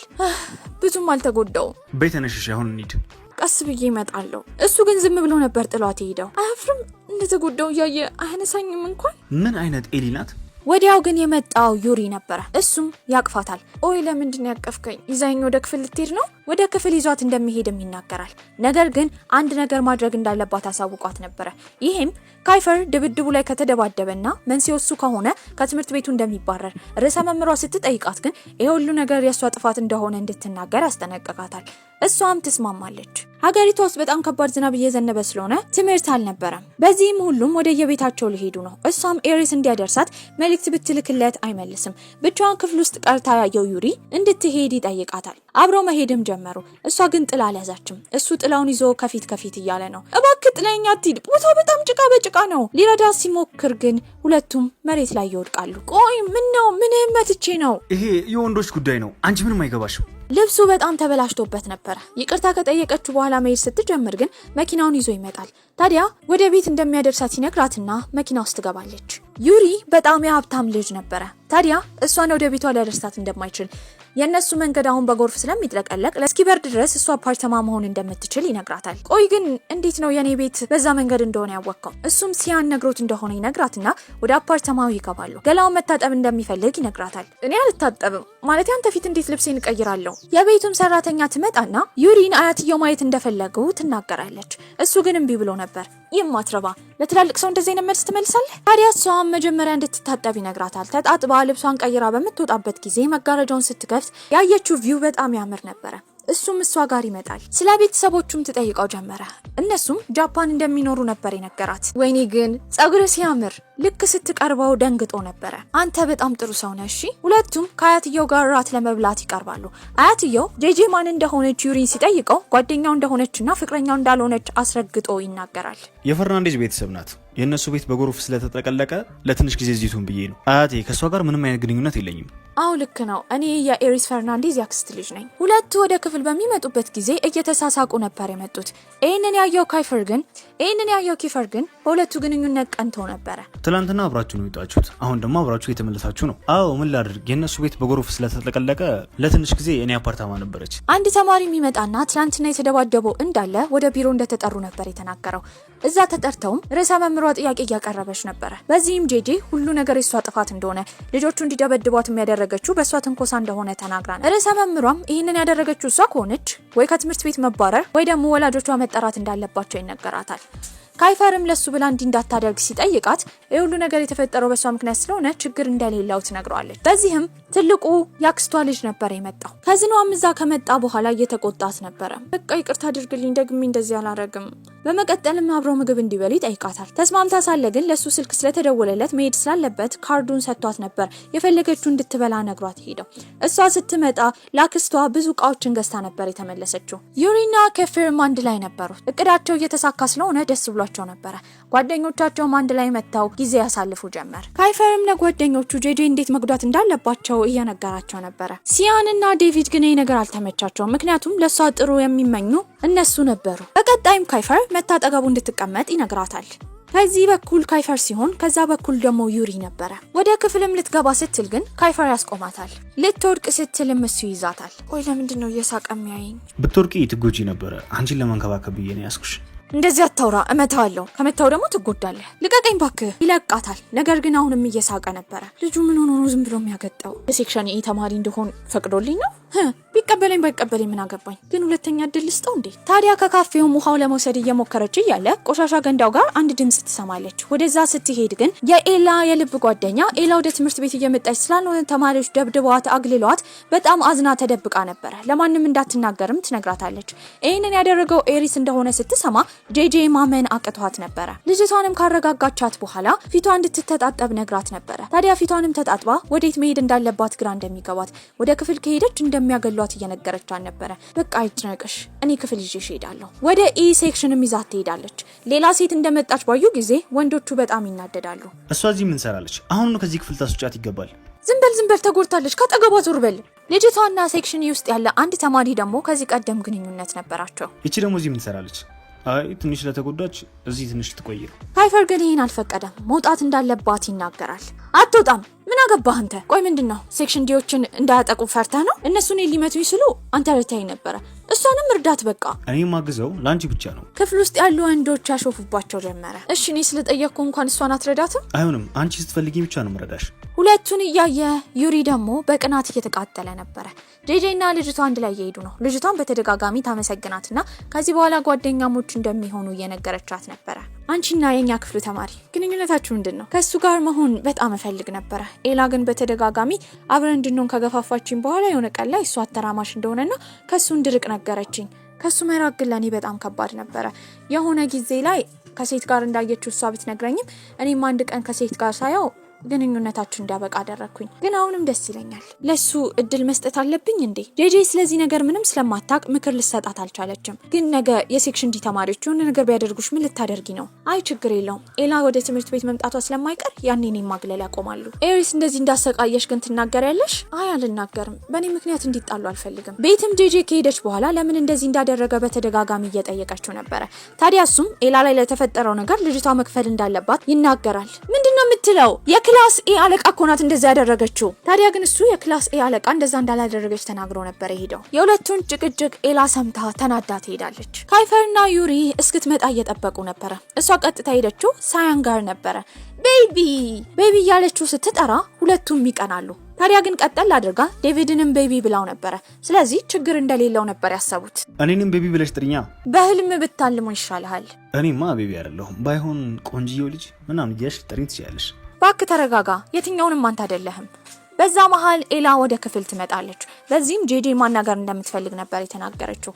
ብዙም አልተጎዳውም። በይ ተነሽሽ፣ አሁን እንሂድ። ቀስ ብዬ እመጣለሁ። እሱ ግን ዝም ብሎ ነበር ጥሏት የሄደው። አያፍርም? እንደተጎዳው እያየ አያነሳኝም እንኳን። ምን አይነት ኤሊ ናት? ወዲያው ግን የመጣው ዩሪ ነበረ። እሱም ያቅፋታል። ኦይ ለምንድን ያቀፍከኝ? ይዛኝ ወደ ክፍል ልትሄድ ነው? ወደ ክፍል ይዟት እንደሚሄድም ይናገራል። ነገር ግን አንድ ነገር ማድረግ እንዳለባት አሳውቋት ነበረ። ይሄም ካይፈር ድብድቡ ላይ ከተደባደበና መንስኤው እሱ ከሆነ ከትምህርት ቤቱ እንደሚባረር፣ ርዕሰ መምህሯ ስትጠይቃት ግን ይሄ ሁሉ ነገር የእሷ ጥፋት እንደሆነ እንድትናገር ያስጠነቅቃታል። እሷም ትስማማለች። ሀገሪቷ ውስጥ በጣም ከባድ ዝናብ እየዘነበ ስለሆነ ትምህርት አልነበረም። በዚህም ሁሉም ወደ የቤታቸው ሊሄዱ ነው። እሷም ኤሪስ እንዲያደርሳት መልእክት ብትልክለት አይመልስም። ብቻዋን ክፍል ውስጥ ቀርታ ያየው ዩሪ እንድትሄድ ይጠይቃታል። አብረው መሄድም ጀመሩ። እሷ ግን ጥላ አልያዛችም። እሱ ጥላውን ይዞ ከፊት ከፊት እያለ ነው። እባክህ ጥለኸኝ አትሂድ፣ ቦታው በጣም ጭቃ በጭቃ ነው። ሊረዳ ሲሞክር ግን ሁለቱም መሬት ላይ ይወድቃሉ። ቆይ ምን ነው? ምንህን መትቼ ነው? ይሄ የወንዶች ጉዳይ ነው። አንቺ ምንም አይገባሽም። ልብሱ በጣም ተበላሽቶበት ነበረ። ይቅርታ ከጠየቀችው በኋላ መሄድ ስትጀምር ግን መኪናውን ይዞ ይመጣል። ታዲያ ወደ ቤት እንደሚያደርሳት ይነግራትና መኪና ውስጥ ትገባለች። ዩሪ በጣም የሀብታም ልጅ ነበረ። ታዲያ እሷን ወደ ቤቷ ሊያደርሳት እንደማይችል፣ የእነሱ መንገድ አሁን በጎርፍ ስለሚጥለቀለቅ እስኪበርድ ድረስ እሷ አፓርተማ መሆን እንደምትችል ይነግራታል። ቆይ ግን እንዴት ነው የኔ ቤት በዛ መንገድ እንደሆነ ያወቅከው? እሱም ሲያን ነግሮት እንደሆነ ይነግራትና ወደ አፓርተማው ይገባሉ። ገላውን መታጠብ እንደሚፈልግ ይነግራታል። እኔ አልታጠብም፣ ማለት አንተ ፊት እንዴት ልብሴን እቀይራለሁ? የቤቱም ሰራተኛ ትመጣና ዩሪን አያትየው ማየት እንደፈለጉ ትናገራለች። እሱ ግን እምቢ ብሎ ነበር። የማትረባ፣ ለትላልቅ ሰው እንደዚህ አይነት መልስ ትመልሳለህ? ታዲያ እሷም መጀመሪያ እንድትታጠብ ይነግራታል። ተጣጥባ ልብሷን ቀይራ በምትወጣበት ጊዜ መጋረጃውን ስትከፍት ያየችው view በጣም ያምር ነበረ። እሱም እሷ ጋር ይመጣል። ስለ ቤተሰቦቹም ትጠይቀው ጀመረ። እነሱም ጃፓን እንደሚኖሩ ነበር የነገራት። ወይኔ ግን ጸጉር ሲያምር! ልክ ስትቀርበው ደንግጦ ነበረ። አንተ በጣም ጥሩ ሰው ነህ እሺ። ሁለቱም ከአያትየው ጋር ራት ለመብላት ይቀርባሉ። አያትየው ጄጄ ማን እንደሆነች ዩሪን ሲጠይቀው ጓደኛው እንደሆነችና ፍቅረኛው እንዳልሆነች አስረግጦ ይናገራል። የፈርናንዴዝ ቤተሰብ ናት። የእነሱ ቤት በጎርፍ ስለተጠቀለቀ ለትንሽ ጊዜ እዚህ ትሁን ብዬ ነው። አያቴ፣ ከእሷ ጋር ምንም አይነት ግንኙነት የለኝም። አዎ ልክ ነው። እኔ የኤሪስ ፈርናንዴዝ ያክስት ልጅ ነኝ። ሁለቱ ወደ ክፍል በሚመጡበት ጊዜ እየተሳሳቁ ነበር የመጡት። ይህንን ያየው ኪፈር ግን በሁለቱ ግንኙነት ቀንቶ ነበረ። ትላንትና አብራችሁ ነው የወጣችሁት፣ አሁን ደግሞ አብራችሁ የተመለሳችሁ ነው። አዎ ምን ላድርግ፣ የእነሱ ቤት በጎርፍ ስለተጠቀለቀ ለትንሽ ጊዜ እኔ አፓርታማ ነበረች። አንድ ተማሪ የሚመጣና ትላንትና የተደባደበው እንዳለ ወደ ቢሮ እንደተጠሩ ነበር የተናገረው። እዛ ተጠርተውም ርዕሰ መምህሯ ጥያቄ እያቀረበች ነበረ። በዚህም ጄጄ ሁሉ ነገር የሷ ጥፋት እንደሆነ፣ ልጆቹ እንዲደበድቧት የሚያደረገችው በእሷ ትንኮሳ እንደሆነ ተናግራ ነው። ርዕሰ መምህሯም ይህንን ያደረገችው እሷ ከሆነች ወይ ከትምህርት ቤት መባረር ወይ ደግሞ ወላጆቿ መጠራት እንዳለባቸው ይነገራታል። ካይፈርም ለሱ ብላ እንዲህ እንዳታደርግ ሲጠይቃት ይህ ሁሉ ነገር የተፈጠረው በእሷ ምክንያት ስለሆነ ችግር እንደሌለው ትነግረዋለች። በዚህም ትልቁ ያክስቷ ልጅ ነበር የመጣው። Cousin ኗም እዛ ከመጣ በኋላ እየተቆጣት ነበረ። በቃ ይቅርታ አድርግልኝ፣ ደግሜ እንደዚህ አላረግም። በመቀጠልም አብረው ምግብ እንዲበሉ ይጠይቃታል። ተስማምታ ሳለ ግን ለሱ ስልክ ስለተደወለለት መሄድ ስላለበት ካርዱን ሰጥቷት ነበር የፈለገችው እንድትበላ ነግሯት ሄደው። እሷ ስትመጣ ለአክስቷ ብዙ እቃዎችን ገዝታ ነበር የተመለሰችው። ዩሪና ኬፌርም አንድ ላይ ነበሩ። እቅዳቸው እየተሳካ ስለሆነ ደስ ብሏቸው ነበረ። ጓደኞቻቸውም አንድ ላይ መጥተው ጊዜ ያሳልፉ ጀመር። ካይፈርም ለጓደኞቹ ጄጄ እንዴት መጉዳት እንዳለባቸው እየነገራቸው ነበረ። ሲያን እና ዴቪድ ግን ይህ ነገር አልተመቻቸውም። ምክንያቱም ለእሷ ጥሩ የሚመኙ እነሱ ነበሩ። በቀጣይም ካይፈር መታ አጠገቡ እንድትቀመጥ ይነግራታል። ከዚህ በኩል ካይፈር ሲሆን ከዛ በኩል ደግሞ ዩሪ ነበረ። ወደ ክፍልም ልትገባ ስትል ግን ካይፈር ያስቆማታል። ልትወድቅ ስትልም እሱ ይይዛታል። ቆይ ለምንድን ነው እየሳቀ የሚያየኝ? ብትወድቂ ትጎጂ ነበረ። አንቺን ለመንከባከብ ብዬ ነው ያዝኩሽ። እንደዚህ አታውራ፣ እመታዋለሁ። ከመታው ደግሞ ትጎዳለህ። ልቀቀኝ ባክህ። ይለቃታል። ነገር ግን አሁንም እየሳቀ ነበረ። ልጁ ምን ሆኖ ነው ዝም ብሎ የሚያገጠው? የ section E ተማሪ እንደሆን ፈቅዶልኝ ነው? ቢቀበለኝ ባይቀበለኝ ምን አገባኝ? ግን ሁለተኛ እድል ልስጠው እንዴ? ታዲያ ከካፌውም ውሃው ለመውሰድ እየሞከረች እያለ ቆሻሻ ገንዳው ጋር አንድ ድምጽ ትሰማለች። ወደዛ ስትሄድ ግን የኤላ የልብ ጓደኛ ኤላ ወደ ትምህርት ቤት እየመጣች ስላልሆነ ተማሪዎች ደብድበዋት አግልለዋት በጣም አዝና ተደብቃ ነበረ። ለማንም እንዳትናገርም ትነግራታለች። ይህንን ያደረገው ኤሪስ እንደሆነ ስትሰማ ጄጄ ማመን አቅቷት ነበረ። ልጅቷንም ካረጋጋቻት በኋላ ፊቷ እንድትተጣጠብ ነግራት ነበረ። ታዲያ ፊቷንም ተጣጥባ ወዴት መሄድ እንዳለባት ግራ እንደሚገባት፣ ወደ ክፍል ከሄደች እንደሚያገሏት እየነገረቻት ነበረ። በቃ አይጭነቅሽ፣ እኔ ክፍል ይዤሽ እሄዳለሁ። ወደ E section ም ይዛት ትሄዳለች። ሌላ ሴት እንደመጣች ባዩ ጊዜ ወንዶቹ በጣም ይናደዳሉ። እሷ እዚህ ምን ሰራለች? አሁኑኑ ከዚህ ክፍል ታስወጫት ይገባል። ዝም በል ዝም በል፣ ተጎድታለች፣ ከአጠገቧ ዞር በል። ልጅቷና section E ውስጥ ያለ አንድ ተማሪ ደግሞ ከዚህ ቀደም ግንኙነት ነበራቸው። ይቺ ደግሞ እዚህ ምን ትሰራለች? አይ ትንሽ ለተጎዳች እዚህ ትንሽ ትቆይ ነው። ካይፈር ግን ይህን አልፈቀደም። መውጣት እንዳለባት ይናገራል። አትወጣም። ምን አገባህ አንተ? ቆይ ምንድን ነው section D ዎችን እንዳያጠቁ ፈርተህ ነው? እነሱ እኔን ሊመቱኝ ሲሉ አንተ ረድተኸኝ ነበረ። እሷንም እርዳት በቃ። እኔ ማግዘው ለአንቺ ብቻ ነው። ክፍል ውስጥ ያሉ ወንዶች ያሾፉባቸው ጀመረ። እሺ እኔ ስለጠየቅኩ እንኳን እሷን አትረዳትም? አይሆንም። አንቺ ስትፈልጊ ብቻ ነው ምረዳሽ። ሁለቱን እያየ ዩሪ ደግሞ በቅናት እየተቃጠለ ነበረ። ጄጄ እና ልጅቷ አንድ ላይ እየሄዱ ነው። ልጅቷን በተደጋጋሚ ታመሰግናትና ከዚህ በኋላ ጓደኛሞች እንደሚሆኑ እየነገረቻት ነበረ። አንቺና የኛ ክፍሉ ተማሪ ግንኙነታችሁ ምንድን ነው? ከእሱ ጋር መሆን በጣም እፈልግ ነበረ። ኤላ ግን በተደጋጋሚ አብረን እንድንሆን ከገፋፋችኝ በኋላ የሆነ ቀን ላይ እሱ አተራማሽ እንደሆነና ከእሱ እንድርቅ ነገረችኝ። ከእሱ መራቅ ግን ለእኔ በጣም ከባድ ነበረ። የሆነ ጊዜ ላይ ከሴት ጋር እንዳየችው እሷ ብትነግረኝም እኔም አንድ ቀን ከሴት ጋር ሳየው ግንኙነታችን እንዲያበቃ አደረግኩኝ። ግን አሁንም ደስ ይለኛል። ለሱ እድል መስጠት አለብኝ እንዴ? ጄጄ ስለዚህ ነገር ምንም ስለማታቅ ምክር ልሰጣት አልቻለችም። ግን ነገ የ section D ተማሪዎች የሆነ ነገር ቢያደርጉሽ ምን ልታደርጊ ነው? አይ ችግር የለውም፣ ኤላ ወደ ትምህርት ቤት መምጣቷ ስለማይቀር ያኔ እኔን ማግለል ያቆማሉ። ኤሪስ እንደዚህ እንዳሰቃየሽ ግን ትናገሪያለሽ? አይ አልናገርም። በእኔ ምክንያት እንዲጣሉ አልፈልግም። ቤትም ጄጄ ከሄደች በኋላ ለምን እንደዚህ እንዳደረገ በተደጋጋሚ እየጠየቀችው ነበረ። ታዲያ እሱም ኤላ ላይ ለተፈጠረው ነገር ልጅቷ መክፈል እንዳለባት ይናገራል። ምንድን ነው የምትለው? የ class A አለቃ እኮ ናት እንደዛ ያደረገችው። ታዲያ ግን እሱ የ class A አለቃ እንደዛ እንዳላደረገች ተናግሮ ነበር የሄደው። የሁለቱን ጭቅጭቅ ኤላ ሰምታ ተናዳ ትሄዳለች። ካይፈርና ዩሪ እስክትመጣ እየጠበቁ ነበረ። እሷ ቀጥታ ሄደችው ሳያን ጋር ነበረ። Baby baby እያለችው ስትጠራ ሁለቱም ይቀናሉ። ታዲያ ግን ቀጠል አድርጋ ዴቪድንም baby ብላው ነበረ። ስለዚህ ችግር እንደሌለው ነበር ያሰቡት። እኔንም baby ብለሽ ጥሪኛ። በህልም ብታልሞ ይሻልሃል። እኔማ baby አይደለሁም። ባይሆን ቆንጅየው ልጅ ምናምን እያልሽ ጥሪኝ ትችያለሽ። ባክህ ተረጋጋ፣ የትኛውንም አንተ አይደለህም። በዛ መሀል ኤላ ወደ ክፍል ትመጣለች። በዚህም ጄጄ ማናገር እንደምትፈልግ ነበር የተናገረችው።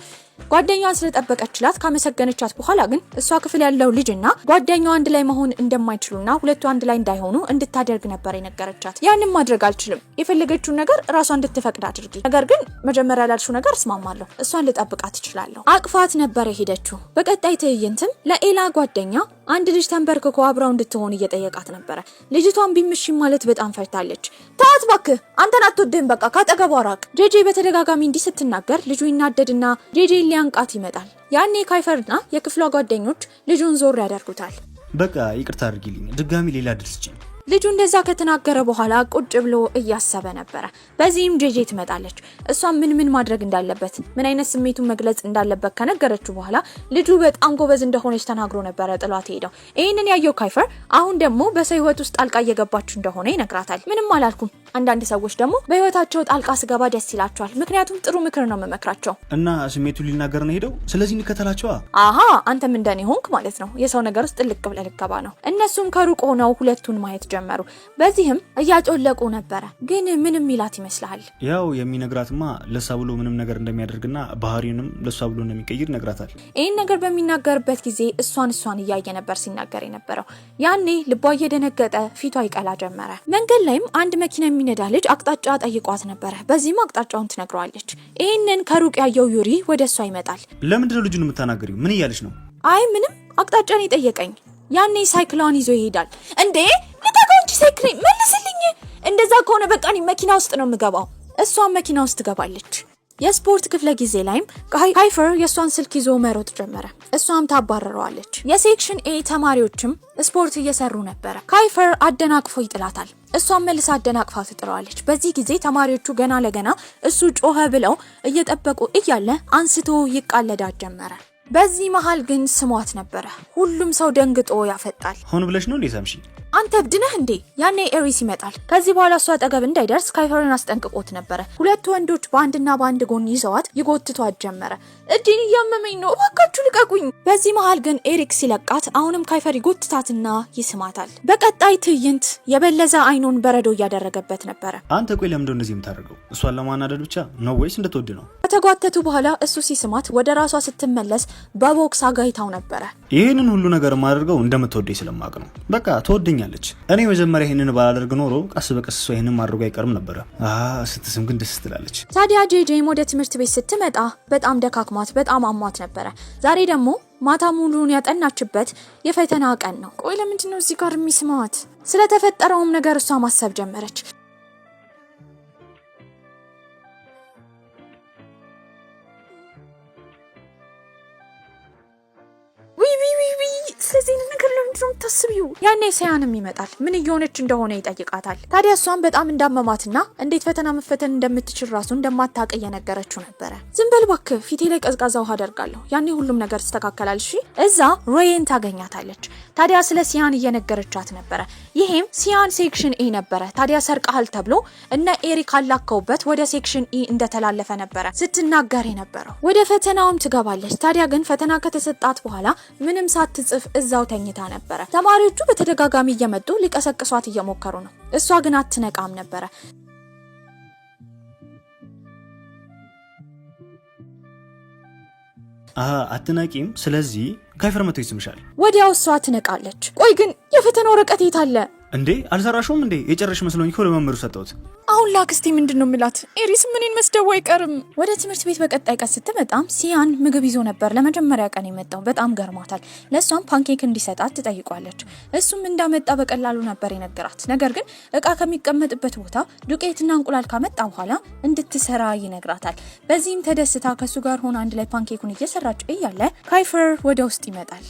ጓደኛዋን ስለጠበቀችላት ካመሰገነቻት በኋላ ግን እሷ ክፍል ያለው ልጅና ጓደኛዋ አንድ ላይ መሆን እንደማይችሉና ሁለቱ አንድ ላይ እንዳይሆኑ እንድታደርግ ነበር የነገረቻት። ያንን ማድረግ አልችልም፣ የፈለገችውን ነገር እራሷ እንድትፈቅድ አድርጊ፣ ነገር ግን መጀመሪያ ላልሽው ነገር እስማማለሁ፣ እሷን ልጠብቃት እችላለሁ። አቅፋት ነበር የሄደችው። በቀጣይ ትዕይንትም ለኤላ ጓደኛ አንድ ልጅ ተንበርክኮ አብራው እንድትሆን እየጠየቃት ነበረ። ልጅቷን ቢምሽ ማለት በጣም ፈርታለች። ተዋት እባክህ አንተን አትወድህም፣ በቃ ካጠገቧ ራቅ። ጄጄ በተደጋጋሚ እንዲህ ስትናገር ልጁ ይናደድና ጄጄ ሊያንቃት ይመጣል። ያኔ ካይፈርና የክፍሏ ጓደኞች ልጁን ዞር ያደርጉታል። በቃ ይቅርታ አድርጊልኝ፣ ድጋሚ ሌላ እድል ስጪኝ። ልጁ እንደዛ ከተናገረ በኋላ ቁጭ ብሎ እያሰበ ነበረ። በዚህም ጄጄ ትመጣለች። እሷ ምን ምን ማድረግ እንዳለበት፣ ምን አይነት ስሜቱን መግለጽ እንዳለበት ከነገረችው በኋላ ልጁ በጣም ጎበዝ እንደሆነች ተናግሮ ነበረ ጥሏት ሄደው። ይህንን ያየው ካይፈር አሁን ደግሞ በሰው ህይወት ውስጥ ጣልቃ እየገባች እንደሆነ ይነግራታል። ምንም አላልኩም። አንዳንድ ሰዎች ደግሞ በህይወታቸው ጣልቃ ስገባ ደስ ይላቸዋል፣ ምክንያቱም ጥሩ ምክር ነው የምመክራቸው። እና ስሜቱን ሊናገር ነው ሄደው። ስለዚህ እንከተላቸዋ። አሃ አንተም እንደኔ ሆንክ ማለት ነው። የሰው ነገር ውስጥ ጥልቅ ብለህ ልትገባ ነው። እነሱም ከሩቅ ሆነው ሁለቱን ማየት ጀመሩ። በዚህም እያጮለቁ ነበረ። ግን ምንም ይላት ይመስልሃል? ያው የሚነግራትማ ለሷ ብሎ ምንም ነገር እንደሚያደርግና ባህሪውንም ለሷ ብሎ እንደሚቀይር ይነግራታል። ይህን ነገር በሚናገርበት ጊዜ እሷን እሷን እያየ ነበር ሲናገር የነበረው። ያኔ ልቧ እየደነገጠ ፊቷ ይቀላ ጀመረ። መንገድ ላይም አንድ መኪና የሚነዳ ልጅ አቅጣጫ ጠይቋት ነበረ። በዚህም አቅጣጫውን ትነግረዋለች። ይህንን ከሩቅ ያየው ዩሪ ወደ እሷ ይመጣል። ለምንድነው ልጁን የምታናገሪው? ምን እያለች ነው? አይ ምንም፣ አቅጣጫን የጠየቀኝ። ያኔ ሳይክሏን ይዞ ይሄዳል። እንዴ ልቀቀው እንጂ ሳይክሌን መልስልኝ። እንደዛ ከሆነ በቃ እኔ መኪና ውስጥ ነው የምገባው። እሷን መኪና ውስጥ ትገባለች። የስፖርት ክፍለ ጊዜ ላይም ካይፈር የእሷን ስልክ ይዞ መሮጥ ጀመረ። እሷም ታባረረዋለች። የ section A ተማሪዎችም ስፖርት እየሰሩ ነበረ። ካይፈር አደናቅፎ ይጥላታል። እሷም መልሳ አደናቅፋ ትጥለዋለች። በዚህ ጊዜ ተማሪዎቹ ገና ለገና እሱ ጮኸ ብለው እየጠበቁ እያለ አንስቶ ይቃለዳት ጀመረ። በዚህ መሃል ግን ስሟት ነበረ። ሁሉም ሰው ደንግጦ ያፈጣል። ሆን ብለሽ ነው እንዴ ሳምሽኝ? አንተ እብድ ነህ እንዴ? ያኔ ኤሪስ ይመጣል። ከዚህ በኋላ እሱ አጠገብ እንዳይደርስ ካይፈርን አስጠንቅቆት ነበረ። ሁለቱ ወንዶች በአንድና በአንድ ጎን ይዘዋት ይጎትቷት ጀመረ። እጄን እያመመኝ ነው፣ እባካችሁ ልቀቁኝ። በዚህ መሃል ግን ኤሪክ ሲለቃት አሁንም ካይፈር ይጎትታትና ይስማታል። በቀጣይ ትዕይንት የበለዘ አይኑን በረዶ እያደረገበት ነበረ። አንተ ቆይ ለምንድነው እንደዚህ የምታደርገው? እሷን ለማናደድ ብቻ ነው ወይስ እንደተወድ ነው? ከተጓተቱ በኋላ እሱ ሲስማት ወደ ራሷ ስትመለስ በቦክስ አጋይታው ነበረ። ይህንን ሁሉ ነገር የማደርገው እንደምትወደኝ ስለማቅ ነው። በቃ ትወደኛለች። እኔ መጀመሪያ ይህንን ባላደርግ ኖሮ ቀስ በቀስ እሷ ይህንን ማድረጉ አይቀርም ነበረ። ስትስም ግን ደስ ትላለች። ታዲያ ጄጄም ወደ ትምህርት ቤት ስትመጣ በጣም ደካክሟት በጣም አሟት ነበረ። ዛሬ ደግሞ ማታ ሙሉን ያጠናችበት የፈተና ቀን ነው። ቆይ ለምንድን ነው እዚህ ጋር የሚስማት? ስለተፈጠረውም ነገር እሷ ማሰብ ጀመረች። ያኔ ሲያንም ይመጣል። ምን እየሆነች እንደሆነ ይጠይቃታል። ታዲያ እሷም በጣም እንዳመማትና እንዴት ፈተና መፈተን እንደምትችል ራሱ እንደማታውቅ እየነገረችው ነበረ። ዝም በል እባክህ፣ ፊቴ ላይ ቀዝቃዛ ውሃ አደርጋለሁ፣ ያኔ ሁሉም ነገር ይስተካከላል። እሺ። እዛ ሮዬን ታገኛታለች። ታዲያ ስለ ሲያን እየነገረቻት ነበረ። ይሄም ሲያን section A ነበረ። ታዲያ ሰርቀሃል ተብሎ እነ ኤሪክ አላከውበት ወደ section E እንደተላለፈ ነበረ ስትናገር የነበረው። ወደ ፈተናውም ትገባለች። ታዲያ ግን ፈተና ከተሰጣት በኋላ ምንም ሳትጽፍ እዛው ተኝታ ነበረ። ተማሪዎቹ በተደጋጋሚ እየመጡ ሊቀሰቅሷት እየሞከሩ ነው። እሷ ግን አትነቃም ነበረ። አትነቂም። ስለዚህ ካይፈር መቶ ይስምሻል። ወዲያው እሷ ትነቃለች። ቆይ ግን የፈተና ወረቀት የት አለ? እንዴ አልሰራሽውም እንዴ? የጨረሽ መስሎኝ እኮ ለመምህሩ ሰጠሁት። አሁን ላክስቴ ምንድን ነው የምላት? ኤሪስ ምንን መስደቡ አይቀርም። ወደ ትምህርት ቤት በቀጣይ ቀን ስትመጣም ሲያን ምግብ ይዞ ነበር ለመጀመሪያ ቀን የመጣው። በጣም ገርሟታል። ለእሷም pancake እንዲሰጣት ትጠይቋለች። እሱም እንዳመጣ በቀላሉ ነበር የነገራት። ነገር ግን እቃ ከሚቀመጥበት ቦታ ዱቄትና እንቁላል ካመጣ በኋላ እንድትሰራ ይነግራታል። በዚህም ተደስታ ከእሱ ጋር ሆና አንድ ላይ pancake ኡን እየሰራች እያለ ካይፈር ወደ ውስጥ ይመጣል።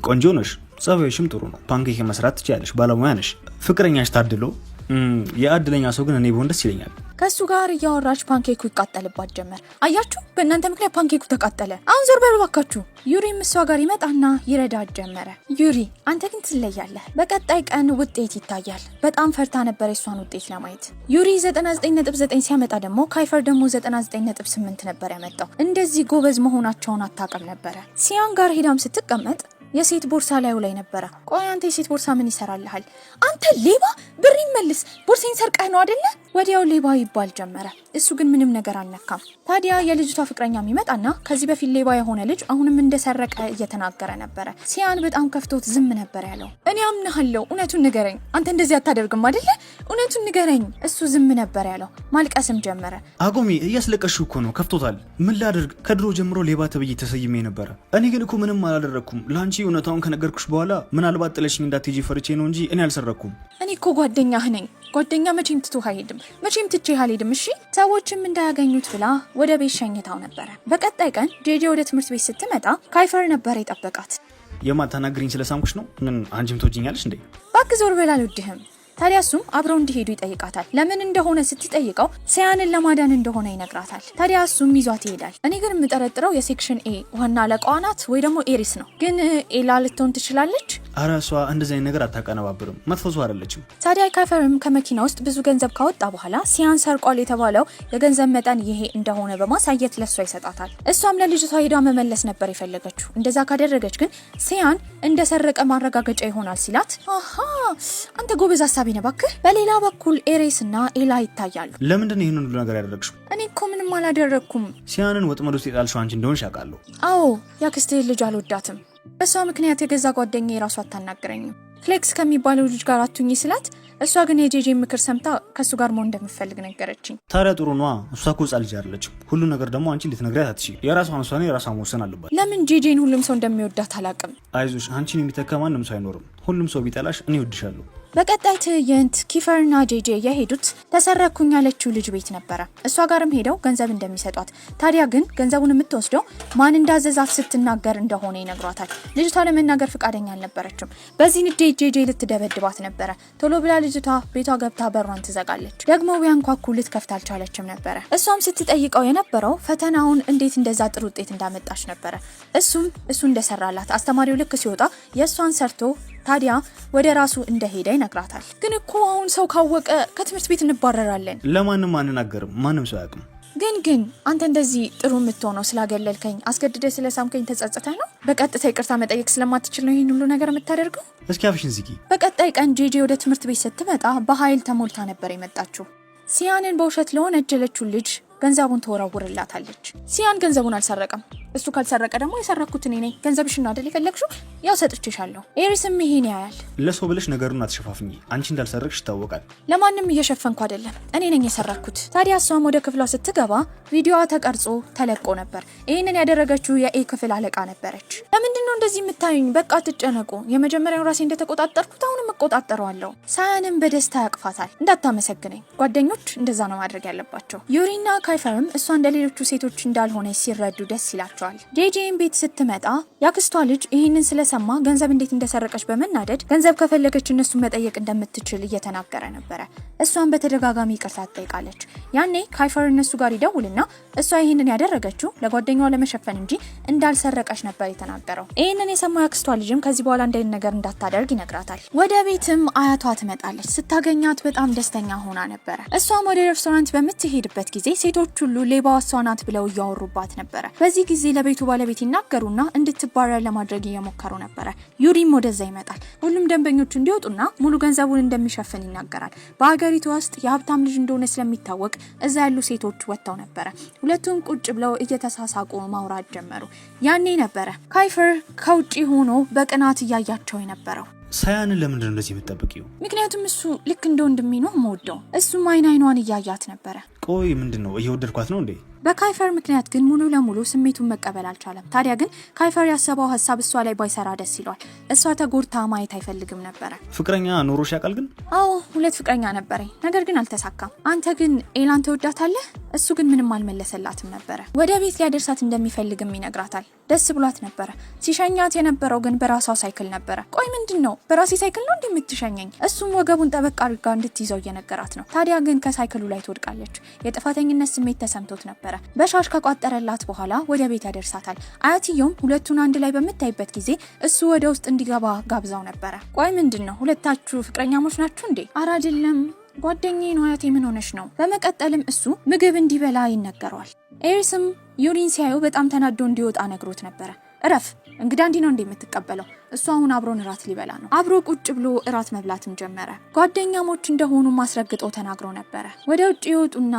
ቆንጆ ነሽ፣ ጸባይሽም ጥሩ ነው። pancake መስራት ትችያለሽ፣ ባለሙያ ነሽ። ፍቅረኛሽ ታድሎ የእድለኛ ሰው ግን እኔ ብሆን ደስ ይለኛል። ከእሱ ጋር እያወራች pancake ኡ ይቃጠልባት ጀመር። አያችሁ፣ በእናንተ ምክንያት pancake ኡ ተቃጠለ። አሁን ዞር በሉ ባካችሁ። ዩሪም እሷ ጋር ይመጣና ይረዳት ጀመረ። ዩሪ አንተ ግን ትለያለህ። በቀጣይ ቀን ውጤት ይታያል። በጣም ፈርታ ነበር የእሷን ውጤት ለማየት። ዩሪ 99.9 ሲያመጣ ደግሞ ካይፈር ደግሞ 99.8 ነበር ያመጣው። እንደዚህ ጎበዝ መሆናቸውን አታውቅም ነበረ። ሲያን ጋር ሄዳም ስትቀመጥ የሴት ቦርሳ ላዩ ላይ ነበረ። ቆይ አንተ የሴት ቦርሳ ምን ይሰራልሃል? አንተ ሌባ፣ ብር ይመልስ፣ ቦርሴን ሰርቀህ ነው አደለ? ወዲያው ሌባ ይባል ጀመረ። እሱ ግን ምንም ነገር አልነካም። ታዲያ የልጅቷ ፍቅረኛ የሚመጣና ከዚህ በፊት ሌባ የሆነ ልጅ አሁንም እንደሰረቀ እየተናገረ ነበረ። ሲያን በጣም ከፍቶት ዝም ነበር ያለው። እኔ አምናሃለሁ፣ እውነቱን ንገረኝ፣ አንተ እንደዚህ አታደርግም አደለ? እውነቱን ንገረኝ። እሱ ዝም ነበር ያለው። ማልቀስም ጀመረ። አጎሚ እያስለቀሽው እኮ ነው፣ ከፍቶታል። ምን ላድርግ? ከድሮ ጀምሮ ሌባ ተብዬ ተሰይሜ ነበረ። እኔ ግን እኮ ምንም አላደረግኩም። ለአንቺ እውነታውን ከነገርኩሽ በኋላ ምናልባት ጥለሽኝ እንዳትሄጂ ፈርቼ ነው እንጂ እኔ አልሰረኩም። እኔ እኮ ጓደኛህ ነኝ። ጓደኛ መቼም ትቶህ አይሄድም። መቼም ትቼህ አልሄድም። እሺ። ሰዎችም እንዳያገኙት ብላ ወደ ቤት ሸኝታው ነበረ። በቀጣይ ቀን ጄጄ ወደ ትምህርት ቤት ስትመጣ ካይፈር ነበር የጠበቃት። የማታናግሪኝ ስለሳምኩሽ ነው? ምን አንቺም ትወጂኛለሽ እንዴ? እባክህ ዞር በል አልወድህም። ታዲያ እሱም አብረው እንዲሄዱ ይጠይቃታል። ለምን እንደሆነ ስትጠይቀው ሲያንን ለማዳን እንደሆነ ይነግራታል። ታዲያ እሱም ይዟት ይሄዳል። እኔ ግን የምጠረጥረው የ section A ዋና አለቃዋ ናት ወይ ደግሞ ኤሪስ ነው። ግን ኤላ ልትሆን ትችላለች። አረ እሷ እንደዚህ አይነት ነገር አታቀነባብርም፣ መጥፎ ሰው አይደለችም። ታዲያ ካይፈርም ከመኪና ውስጥ ብዙ ገንዘብ ካወጣ በኋላ ሲያን ሰርቋል የተባለው የገንዘብ መጠን ይሄ እንደሆነ በማሳየት ለእሷ ይሰጣታል። እሷም ለልጅቷ ሄዳ መመለስ ነበር የፈለገችው። እንደዛ ካደረገች ግን ሲያን እንደሰረቀ ማረጋገጫ ይሆናል ሲላት፣ አሃ አንተ ጎበዝ ሀሳቢ ነህ እባክህ። በሌላ በኩል ኤሬስ እና ኤላ ይታያሉ። ለምንድን ነው ይህንን ሁሉ ነገር ያደረግሽው? እኔ እኮ ምንም አላደረግኩም። ሲያንን ወጥመድ ውስጥ የጣልሽው አንቺ እንደሆንሽ አውቃለሁ። አዎ ያክስትህን ልጅ አልወዳትም። በእሷ ምክንያት የገዛ ጓደኛዬ የራሱ አታናግረኝም። ፍሌክስ ከሚባለው ልጅ ጋር አቱኝ ስላት እሷ ግን የጄጄ ምክር ሰምታ ከእሱ ጋር መሆን እንደምፈልግ ነገረችኝ። ታዲያ ጥሩ ነዋ። እሷ እኮ ሕፃን ልጅ አይደለችም። ሁሉ ነገር ደግሞ አንቺ ልትነግሪያት አትችይም። የራሷን ውሳኔ የራሷ መወሰን አለባት። ለምን ጄጄን ሁሉም ሰው እንደሚወዳት አላውቅም። አይዞሽ፣ አንቺን የሚተካ ማንም ሰው አይኖርም። ሁሉም ሰው ቢጠላሽ እኔ እወድሻለሁ። በቀጣይ ትዕይንት ኪፈርና ጄጄ የሄዱት ተሰረኩኝ ያለችው ልጅ ቤት ነበረ። እሷ ጋርም ሄደው ገንዘብ እንደሚሰጧት ታዲያ ግን ገንዘቡን የምትወስደው ማን እንዳዘዛት ስትናገር እንደሆነ ይነግሯታል። ልጅቷ ለመናገር ፈቃደኛ አልነበረችም። በዚህ ንዴት ጄጄ ልትደበድባት ነበረ። ቶሎ ብላ ልጅቷ ቤቷ ገብታ በሯን ትዘጋለች። ደግሞ ቢያንኳኩ ልትከፍት አልቻለችም ነበረ። እሷም ስትጠይቀው የነበረው ፈተናውን እንዴት እንደዛ ጥሩ ውጤት እንዳመጣች ነበረ። እሱም እሱ እንደሰራላት አስተማሪው ልክ ሲወጣ የእሷን ሰርቶ ታዲያ ወደ ራሱ እንደሄደ ይነግራታል። ግን እኮ አሁን ሰው ካወቀ ከትምህርት ቤት እንባረራለን። ለማንም አንናገርም፣ ማንም ሰው አያውቅም። ግን አንተ እንደዚህ ጥሩ የምትሆነው ስላገለልከኝ፣ አስገድደ ስለሳምከኝ ተጸጽተህ ነው? በቀጥታ ይቅርታ መጠየቅ ስለማትችል ነው ይህን ሁሉ ነገር የምታደርገው? እስኪ አፍሽን ዝጊ። በቀጣይ ቀን ጄጄ ወደ ትምህርት ቤት ስትመጣ በኃይል ተሞልታ ነበር የመጣችው። ሲያንን በውሸት ለወነጀለችው ልጅ ገንዘቡን ትወረውርላታለች። ሲያን ገንዘቡን አልሰረቀም። እሱ ካልሰረቀ ደግሞ የሰረኩት እኔ ነኝ። ገንዘብሽን አይደል የፈለግሽው? ያው ሰጥቼሻለሁ። ኤሪስም ይሄን ያያል። ለሰው ብለሽ ነገሩን አትሸፋፍኝ። አንቺ እንዳልሰረቅሽ ይታወቃል። ለማንም እየሸፈንኩ አይደለም፣ እኔ ነኝ የሰረኩት። ታዲያ እሷም ወደ ክፍሏ ስትገባ ቪዲዮዋ ተቀርጾ ተለቆ ነበር። ይህንን ያደረገችው የ A ክፍል አለቃ ነበረች። ለምንድን ነው እንደዚህ የምታዩኝ? በቃ አትጨነቁ። የመጀመሪያውን ራሴ እንደተቆጣጠርኩት አሁንም እቆጣጠረዋለሁ። ሳያንም በደስታ ያቅፋታል። እንዳታመሰግነኝ፣ ጓደኞች እንደዛ ነው ማድረግ ያለባቸው። ዩሪና ካይፈርም እሷ እንደ ሌሎቹ ሴቶች እንዳልሆነ ሲረዱ ደስ ይላቸዋል። ይነግራቸዋል። ጄጄን ቤት ስትመጣ ያክስቷ ልጅ ይህንን ስለሰማ ገንዘብ እንዴት እንደሰረቀች በመናደድ ገንዘብ ከፈለገች እነሱን መጠየቅ እንደምትችል እየተናገረ ነበረ። እሷን በተደጋጋሚ ይቅርታ ትጠይቃለች። ያኔ ካይፈር እነሱ ጋር ይደውልና እሷ ይህንን ያደረገችው ለጓደኛዋ ለመሸፈን እንጂ እንዳልሰረቀች ነበር የተናገረው። ይህንን የሰማው ያክስቷ ልጅም ከዚህ በኋላ እንደዚህ ነገር እንዳታደርግ ይነግራታል። ወደ ቤትም አያቷ ትመጣለች። ስታገኛት በጣም ደስተኛ ሆና ነበረ። እሷም ወደ ሬስቶራንት በምትሄድበት ጊዜ ሴቶች ሁሉ ሌባ እሷ ናት ብለው እያወሩባት ነበረ። በዚህ ጊዜ ለቤቱ ባለቤት ይናገሩና እንድትባረር ለማድረግ እየሞከሩ ነበረ። ዩሪም ወደዛ ይመጣል። ሁሉም ደንበኞቹ እንዲወጡና ሙሉ ገንዘቡን እንደሚሸፍን ይናገራል። በሀገሪቱ ውስጥ የሀብታም ልጅ እንደሆነ ስለሚታወቅ እዛ ያሉ ሴቶች ወጥተው ነበረ። ሁለቱም ቁጭ ብለው እየተሳሳቁ ማውራት ጀመሩ። ያኔ ነበረ ካይፈር ከውጪ ሆኖ በቅናት እያያቸው የነበረው። ሳያንን ለምንድን ነው እንደዚህ የምትጠብቂው? ምክንያቱም እሱ ልክ እንደ ወንድሜ ነው የምወደው። እሱም አይን አይኗን እያያት ነበረ። ቆይ ምንድን ነው እየወደድኳት ነው እንዴ? በካይፈር ምክንያት ግን ሙሉ ለሙሉ ስሜቱን መቀበል አልቻለም። ታዲያ ግን ካይፈር ያሰበው ሀሳብ እሷ ላይ ባይሰራ ደስ ይለዋል። እሷ ተጎድታ ማየት አይፈልግም ነበረ። ፍቅረኛ ኖሮሽ ያውቃል ግን? አዎ፣ ሁለት ፍቅረኛ ነበረኝ፣ ነገር ግን አልተሳካም። አንተ ግን ኤላን ትወዳታለህ? እሱ ግን ምንም አልመለሰላትም ነበረ። ወደ ቤት ሊያደርሳት እንደሚፈልግም ይነግራታል። ደስ ብሏት ነበረ። ሲሸኛት የነበረው ግን በራሷ ሳይክል ነበረ። ቆይ ምንድን ነው በራሴ ሳይክል ነው እንዴ የምትሸኘኝ? እሱም ወገቡን ጠበቅ አድርጋ እንድትይዘው እየነገራት ነው። ታዲያ ግን ከሳይክሉ ላይ ትወድቃለች። የጥፋተኝነት ስሜት ተሰምቶት ነበረ። በሻሽ ከቋጠረላት በኋላ ወደ ቤት ያደርሳታል። አያትየውም ሁለቱን አንድ ላይ በምታይበት ጊዜ እሱ ወደ ውስጥ እንዲገባ ጋብዛው ነበረ። ቆይ ምንድን ነው ሁለታችሁ ፍቅረኛሞች ናችሁ እንዴ? ኧረ አይደለም ጓደኛዬ ነው አያቴ፣ ምን ሆነሽ ነው? በመቀጠልም እሱ ምግብ እንዲበላ ይነገረዋል። ኤሪስም ዩሪን ሲያየው በጣም ተናዶ እንዲወጣ ነግሮት ነበረ። እረፍ እንግዳ እንዲህ ነው እንዴ የምትቀበለው? እሱ አሁን አብሮን እራት ሊበላ ነው። አብሮ ቁጭ ብሎ እራት መብላትም ጀመረ። ጓደኛሞች እንደሆኑ አስረግጦ ተናግሮ ነበረ። ወደ ውጭ ይወጡና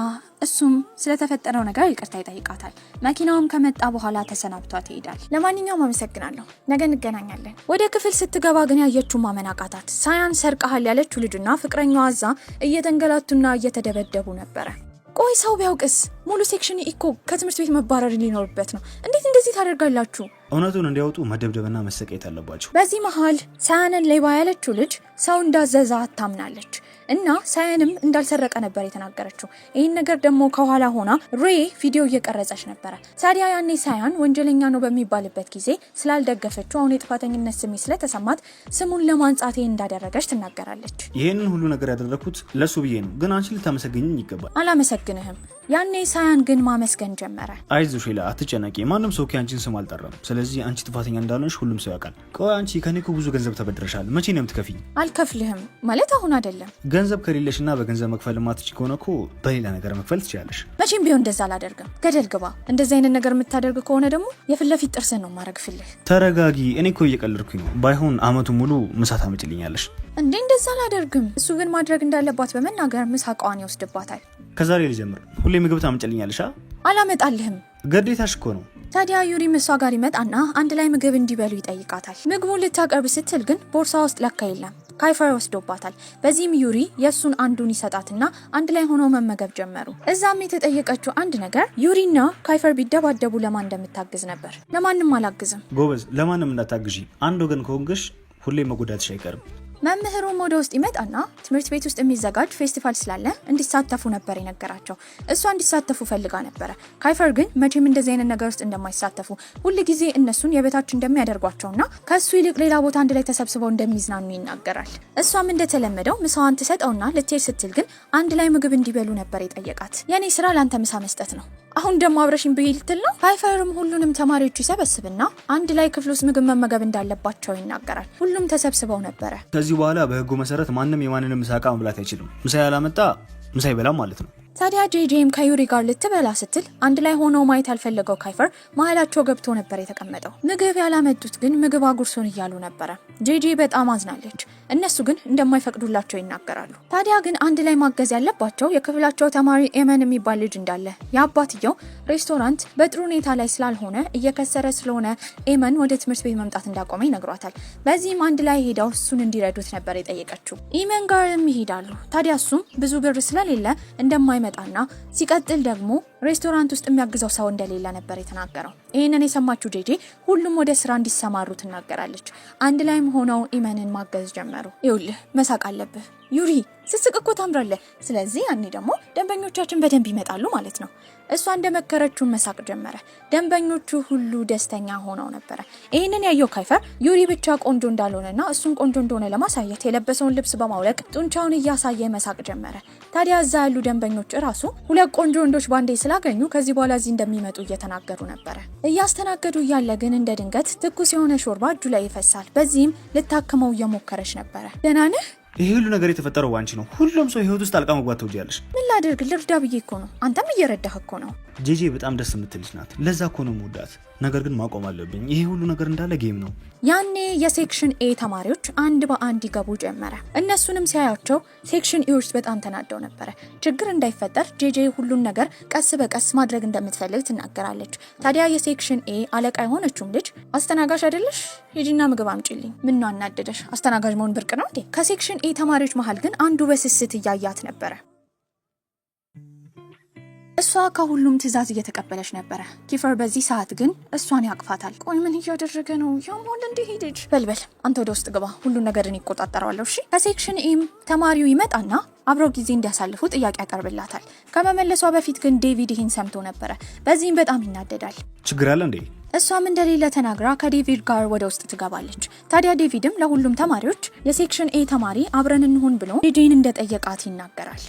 እሱም ስለተፈጠረው ነገር ይቅርታ ይጠይቃታል። መኪናውም ከመጣ በኋላ ተሰናብቷት ይሄዳል። ለማንኛውም አመሰግናለሁ፣ ነገ እንገናኛለን። ወደ ክፍል ስትገባ ግን ያየችው ማመን አቃታት። ሳያን ሰርቀሃል ያለችው ልጅና ፍቅረኛዋ እዛ እየተንገላቱና እየተደበደቡ ነበረ። ቆይ ሰው ቢያውቅስ? ሙሉ section እኮ ከትምህርት ቤት መባረር ሊኖርበት ነው። እንዴት እንደዚህ ታደርጋላችሁ? እውነቱን እንዲያወጡ መደብደብና መሰቃየት አለባቸው። በዚህ መሃል ሳያንን ሌባ ያለችው ልጅ ሰው እንዳዘዛ ታምናለች እና ሳያንም እንዳልሰረቀ ነበር የተናገረችው። ይህን ነገር ደግሞ ከኋላ ሆና ሬ ቪዲዮ እየቀረጸች ነበረ። ታዲያ ያኔ ሳያን ወንጀለኛ ነው በሚባልበት ጊዜ ስላልደገፈችው አሁን የጥፋተኝነት ስሜት ስለተሰማት ስሙን ለማንጻት እንዳደረገች ትናገራለች። ይህንን ሁሉ ነገር ያደረግኩት ለሱ ብዬ ነው፣ ግን አንቺ ልታመሰግኝኝ ይገባል። አላመሰግንህም። ያኔ ሳያን ግን ማመስገን ጀመረ። አይዞሽ ሌላ አትጨነቂ፣ ማንም ሰው ያንቺን ስም አልጠራም። ስለዚህ አንቺ ጥፋተኛ እንዳልሆንሽ ሁሉም ሰው ያውቃል። ቆይ አንቺ ከኔ እኮ ብዙ ገንዘብ ተበድረሻል። መቼ ነው የምትከፊኝ? አልከፍልህም ማለት አሁን አይደለም። ገንዘብ ከሌለሽና በገንዘብ መክፈል ማትች ከሆነ እኮ በሌላ ነገር መክፈል ትችላለሽ። መቼም ቢሆን እንደዛ አላደርግም። ገደል ግባ። እንደዚህ አይነት ነገር የምታደርግ ከሆነ ደግሞ የፊት ለፊት ጥርስን ነው ማረግፍልህ። ተረጋጊ። እኔ እኮ እየቀለድኩኝ ነው። ባይሆን አመቱ ሙሉ ምሳ ታመጭልኛለሽ። እንዴ እንደዛ አላደርግም። እሱ ግን ማድረግ እንዳለባት በመናገር ምሳ እቃዋን ይወስድባታል። ከዛሬ ልጀምር፣ ሁሌ ምግብ ታመጭልኛለሽ? አላመጣልህም። ግዴታሽ እኮ ነው። ታዲያ ዩሪም እሷ ጋር ይመጣና አንድ ላይ ምግብ እንዲበሉ ይጠይቃታል። ምግቡን ልታቀርብ ስትል ግን ቦርሳ ውስጥ ለካ የለም፣ ካይፈር ወስዶባታል። በዚህም ዩሪ የእሱን አንዱን ይሰጣትና አንድ ላይ ሆነው መመገብ ጀመሩ። እዛም የተጠየቀችው አንድ ነገር ዩሪና ካይፈር ቢደባደቡ ለማን እንደምታግዝ ነበር። ለማንም አላግዝም። ጎበዝ፣ ለማንም እንዳታግዢ። አንድ ወገን ከሆንሽ ሁሌ መጎዳትሽ አይቀርም። መምህሩም ወደ ውስጥ ይመጣና ትምህርት ቤት ውስጥ የሚዘጋጅ ፌስቲቫል ስላለ እንዲሳተፉ ነበር የነገራቸው። እሷ እንዲሳተፉ ፈልጋ ነበረ። ካይፈር ግን መቼም እንደዚህ አይነት ነገር ውስጥ እንደማይሳተፉ ሁል ጊዜ እነሱን የበታች እንደሚያደርጓቸውና ከእሱ ይልቅ ሌላ ቦታ አንድ ላይ ተሰብስበው እንደሚዝናኑ ይናገራል። እሷም እንደተለመደው ምሳዋን ትሰጠውና ልትሄድ ስትል ግን አንድ ላይ ምግብ እንዲበሉ ነበር የጠየቃት። የኔ ስራ ለአንተ ምሳ መስጠት ነው፣ አሁን ደግሞ አብረሽኝ ብይ ልትል ነው። ካይፈርም ሁሉንም ተማሪዎች ይሰበስብና አንድ ላይ ክፍል ውስጥ ምግብ መመገብ እንዳለባቸው ይናገራል። ሁሉም ተሰብስበው ነበረ። ከዚህ በኋላ በህጉ መሰረት ማንም የማንንም ምሳ እቃ መብላት አይችልም። ምሳ ያላመጣ ምሳ ይበላም ማለት ነው። ታዲያ ጄጄም ከዩሪ ጋር ልትበላ ስትል አንድ ላይ ሆነው ማየት ያልፈለገው ካይፈር መሀላቸው ገብቶ ነበር የተቀመጠው። ምግብ ያላመጡት ግን ምግብ አጉርሱን እያሉ ነበረ። ጄጄ በጣም አዝናለች። እነሱ ግን እንደማይፈቅዱላቸው ይናገራሉ። ታዲያ ግን አንድ ላይ ማገዝ ያለባቸው የክፍላቸው ተማሪ ኤመን የሚባል ልጅ እንዳለ የአባትየው ሬስቶራንት በጥሩ ሁኔታ ላይ ስላልሆነ እየከሰረ ስለሆነ ኤመን ወደ ትምህርት ቤት መምጣት እንዳቆመ ይነግሯታል። በዚህም አንድ ላይ ሄደው እሱን እንዲረዱት ነበር የጠየቀችው። ኤመን ጋርም ይሄዳሉ። ታዲያ እሱም ብዙ ብር ስለሌለ እንደማይመጣና ሲቀጥል ደግሞ ሬስቶራንት ውስጥ የሚያግዘው ሰው እንደሌለ ነበር የተናገረው። ይህንን የሰማችው ጄጄ ሁሉም ወደ ስራ እንዲሰማሩ ትናገራለች። አንድ ላይም ሆነው ኢመንን ማገዝ ጀመሩ። ይኸውልህ መሳቅ አለብህ፣ ዩሪ ስስቅ እኮ ታምራለህ። ስለዚህ ያኔ ደግሞ ደንበኞቻችን በደንብ ይመጣሉ ማለት ነው። እሷ እንደመከረችው መሳቅ ጀመረ። ደንበኞቹ ሁሉ ደስተኛ ሆነው ነበረ። ይህንን ያየው ካይፈር ዩሪ ብቻ ቆንጆ እንዳልሆነና እሱን ቆንጆ እንደሆነ ለማሳየት የለበሰውን ልብስ በማውለቅ ጡንቻውን እያሳየ መሳቅ ጀመረ። ታዲያ እዛ ያሉ ደንበኞች እራሱ ሁለት ቆንጆ ወንዶች ባንዴ ስላገኙ ከዚህ በኋላ እዚህ እንደሚመጡ እየተናገሩ ነበረ። እያስተናገዱ እያለ ግን እንደ ድንገት ትኩስ የሆነ ሾርባ እጁ ላይ ይፈሳል። በዚህም ልታክመው እየሞከረች ነበረ። ደህና ነህ? ይሄ ሁሉ ነገር የተፈጠረው ባንቺ ነው። ሁሉም ሰው ህይወት ውስጥ ጣልቃ መግባት ትወጂያለሽ። ምን ላድርግ? ልርዳ ብዬ እኮ ነው። አንተም እየረዳህ እኮ ነው። ጄጄ በጣም ደስ የምትል ልጅ ናት። ለዛ እኮ ነው የምወዳት። ነገር ግን ማቆም አለብኝ። ይሄ ሁሉ ነገር እንዳለ game ነው። ያኔ የ section A ተማሪዎች አንድ በአንድ ይገቡ ጀመረ። እነሱንም ሲያያቸው section E ዎች በጣም ተናደው ነበረ። ችግር እንዳይፈጠር ጄጄ ሁሉን ነገር ቀስ በቀስ ማድረግ እንደምትፈልግ ትናገራለች። ታዲያ የ section A አለቃ የሆነችውም ልጅ አስተናጋጅ አይደለሽ? ሂጂና ምግብ አምጪልኝ። ምነው አናደደሽ? አስተናጋጅ መሆን ብርቅ ነው እንዴ? ከ section A ተማሪዎች መሀል ግን አንዱ በስስት እያያት ነበረ። እሷ ከሁሉም ትዕዛዝ እየተቀበለች ነበረ። ኪፈር በዚህ ሰዓት ግን እሷን ያቅፋታል። ቆይ ምን እያደረገ ነው? ያሟል እንዴ? ሄደች። በልበል አንተ ወደ ውስጥ ግባ፣ ሁሉን ነገር እኔ እቆጣጠረዋለሁ። እሺ። ከ section E ም ተማሪው ይመጣና አብረው ጊዜ እንዲያሳልፉ ጥያቄ ያቀርብላታል። ከመመለሷ በፊት ግን ዴቪድ ይህን ሰምቶ ነበረ። በዚህም በጣም ይናደዳል። ችግር አለ እንዴ? እሷም እንደሌለ ተናግራ ከዴቪድ ጋር ወደ ውስጥ ትገባለች። ታዲያ ዴቪድም ለሁሉም ተማሪዎች የ section A ተማሪ አብረን እንሁን ብሎ ጄጄን እንደጠየቃት ይናገራል።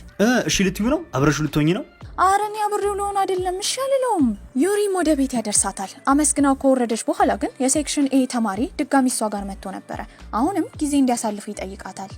እሺ ልትዩ ነው? አብረሽ ልትሆኝ ነው? ኧረ እኔ አብሬው ልሆን አይደለም፣ እሺ አልለውም። ዩሪም ወደ ቤት ያደርሳታል። አመስግናው ከወረደች በኋላ ግን የ section A ተማሪ ድጋሚ እሷ ጋር መጥቶ ነበረ። አሁንም ጊዜ እንዲያሳልፉ ይጠይቃታል።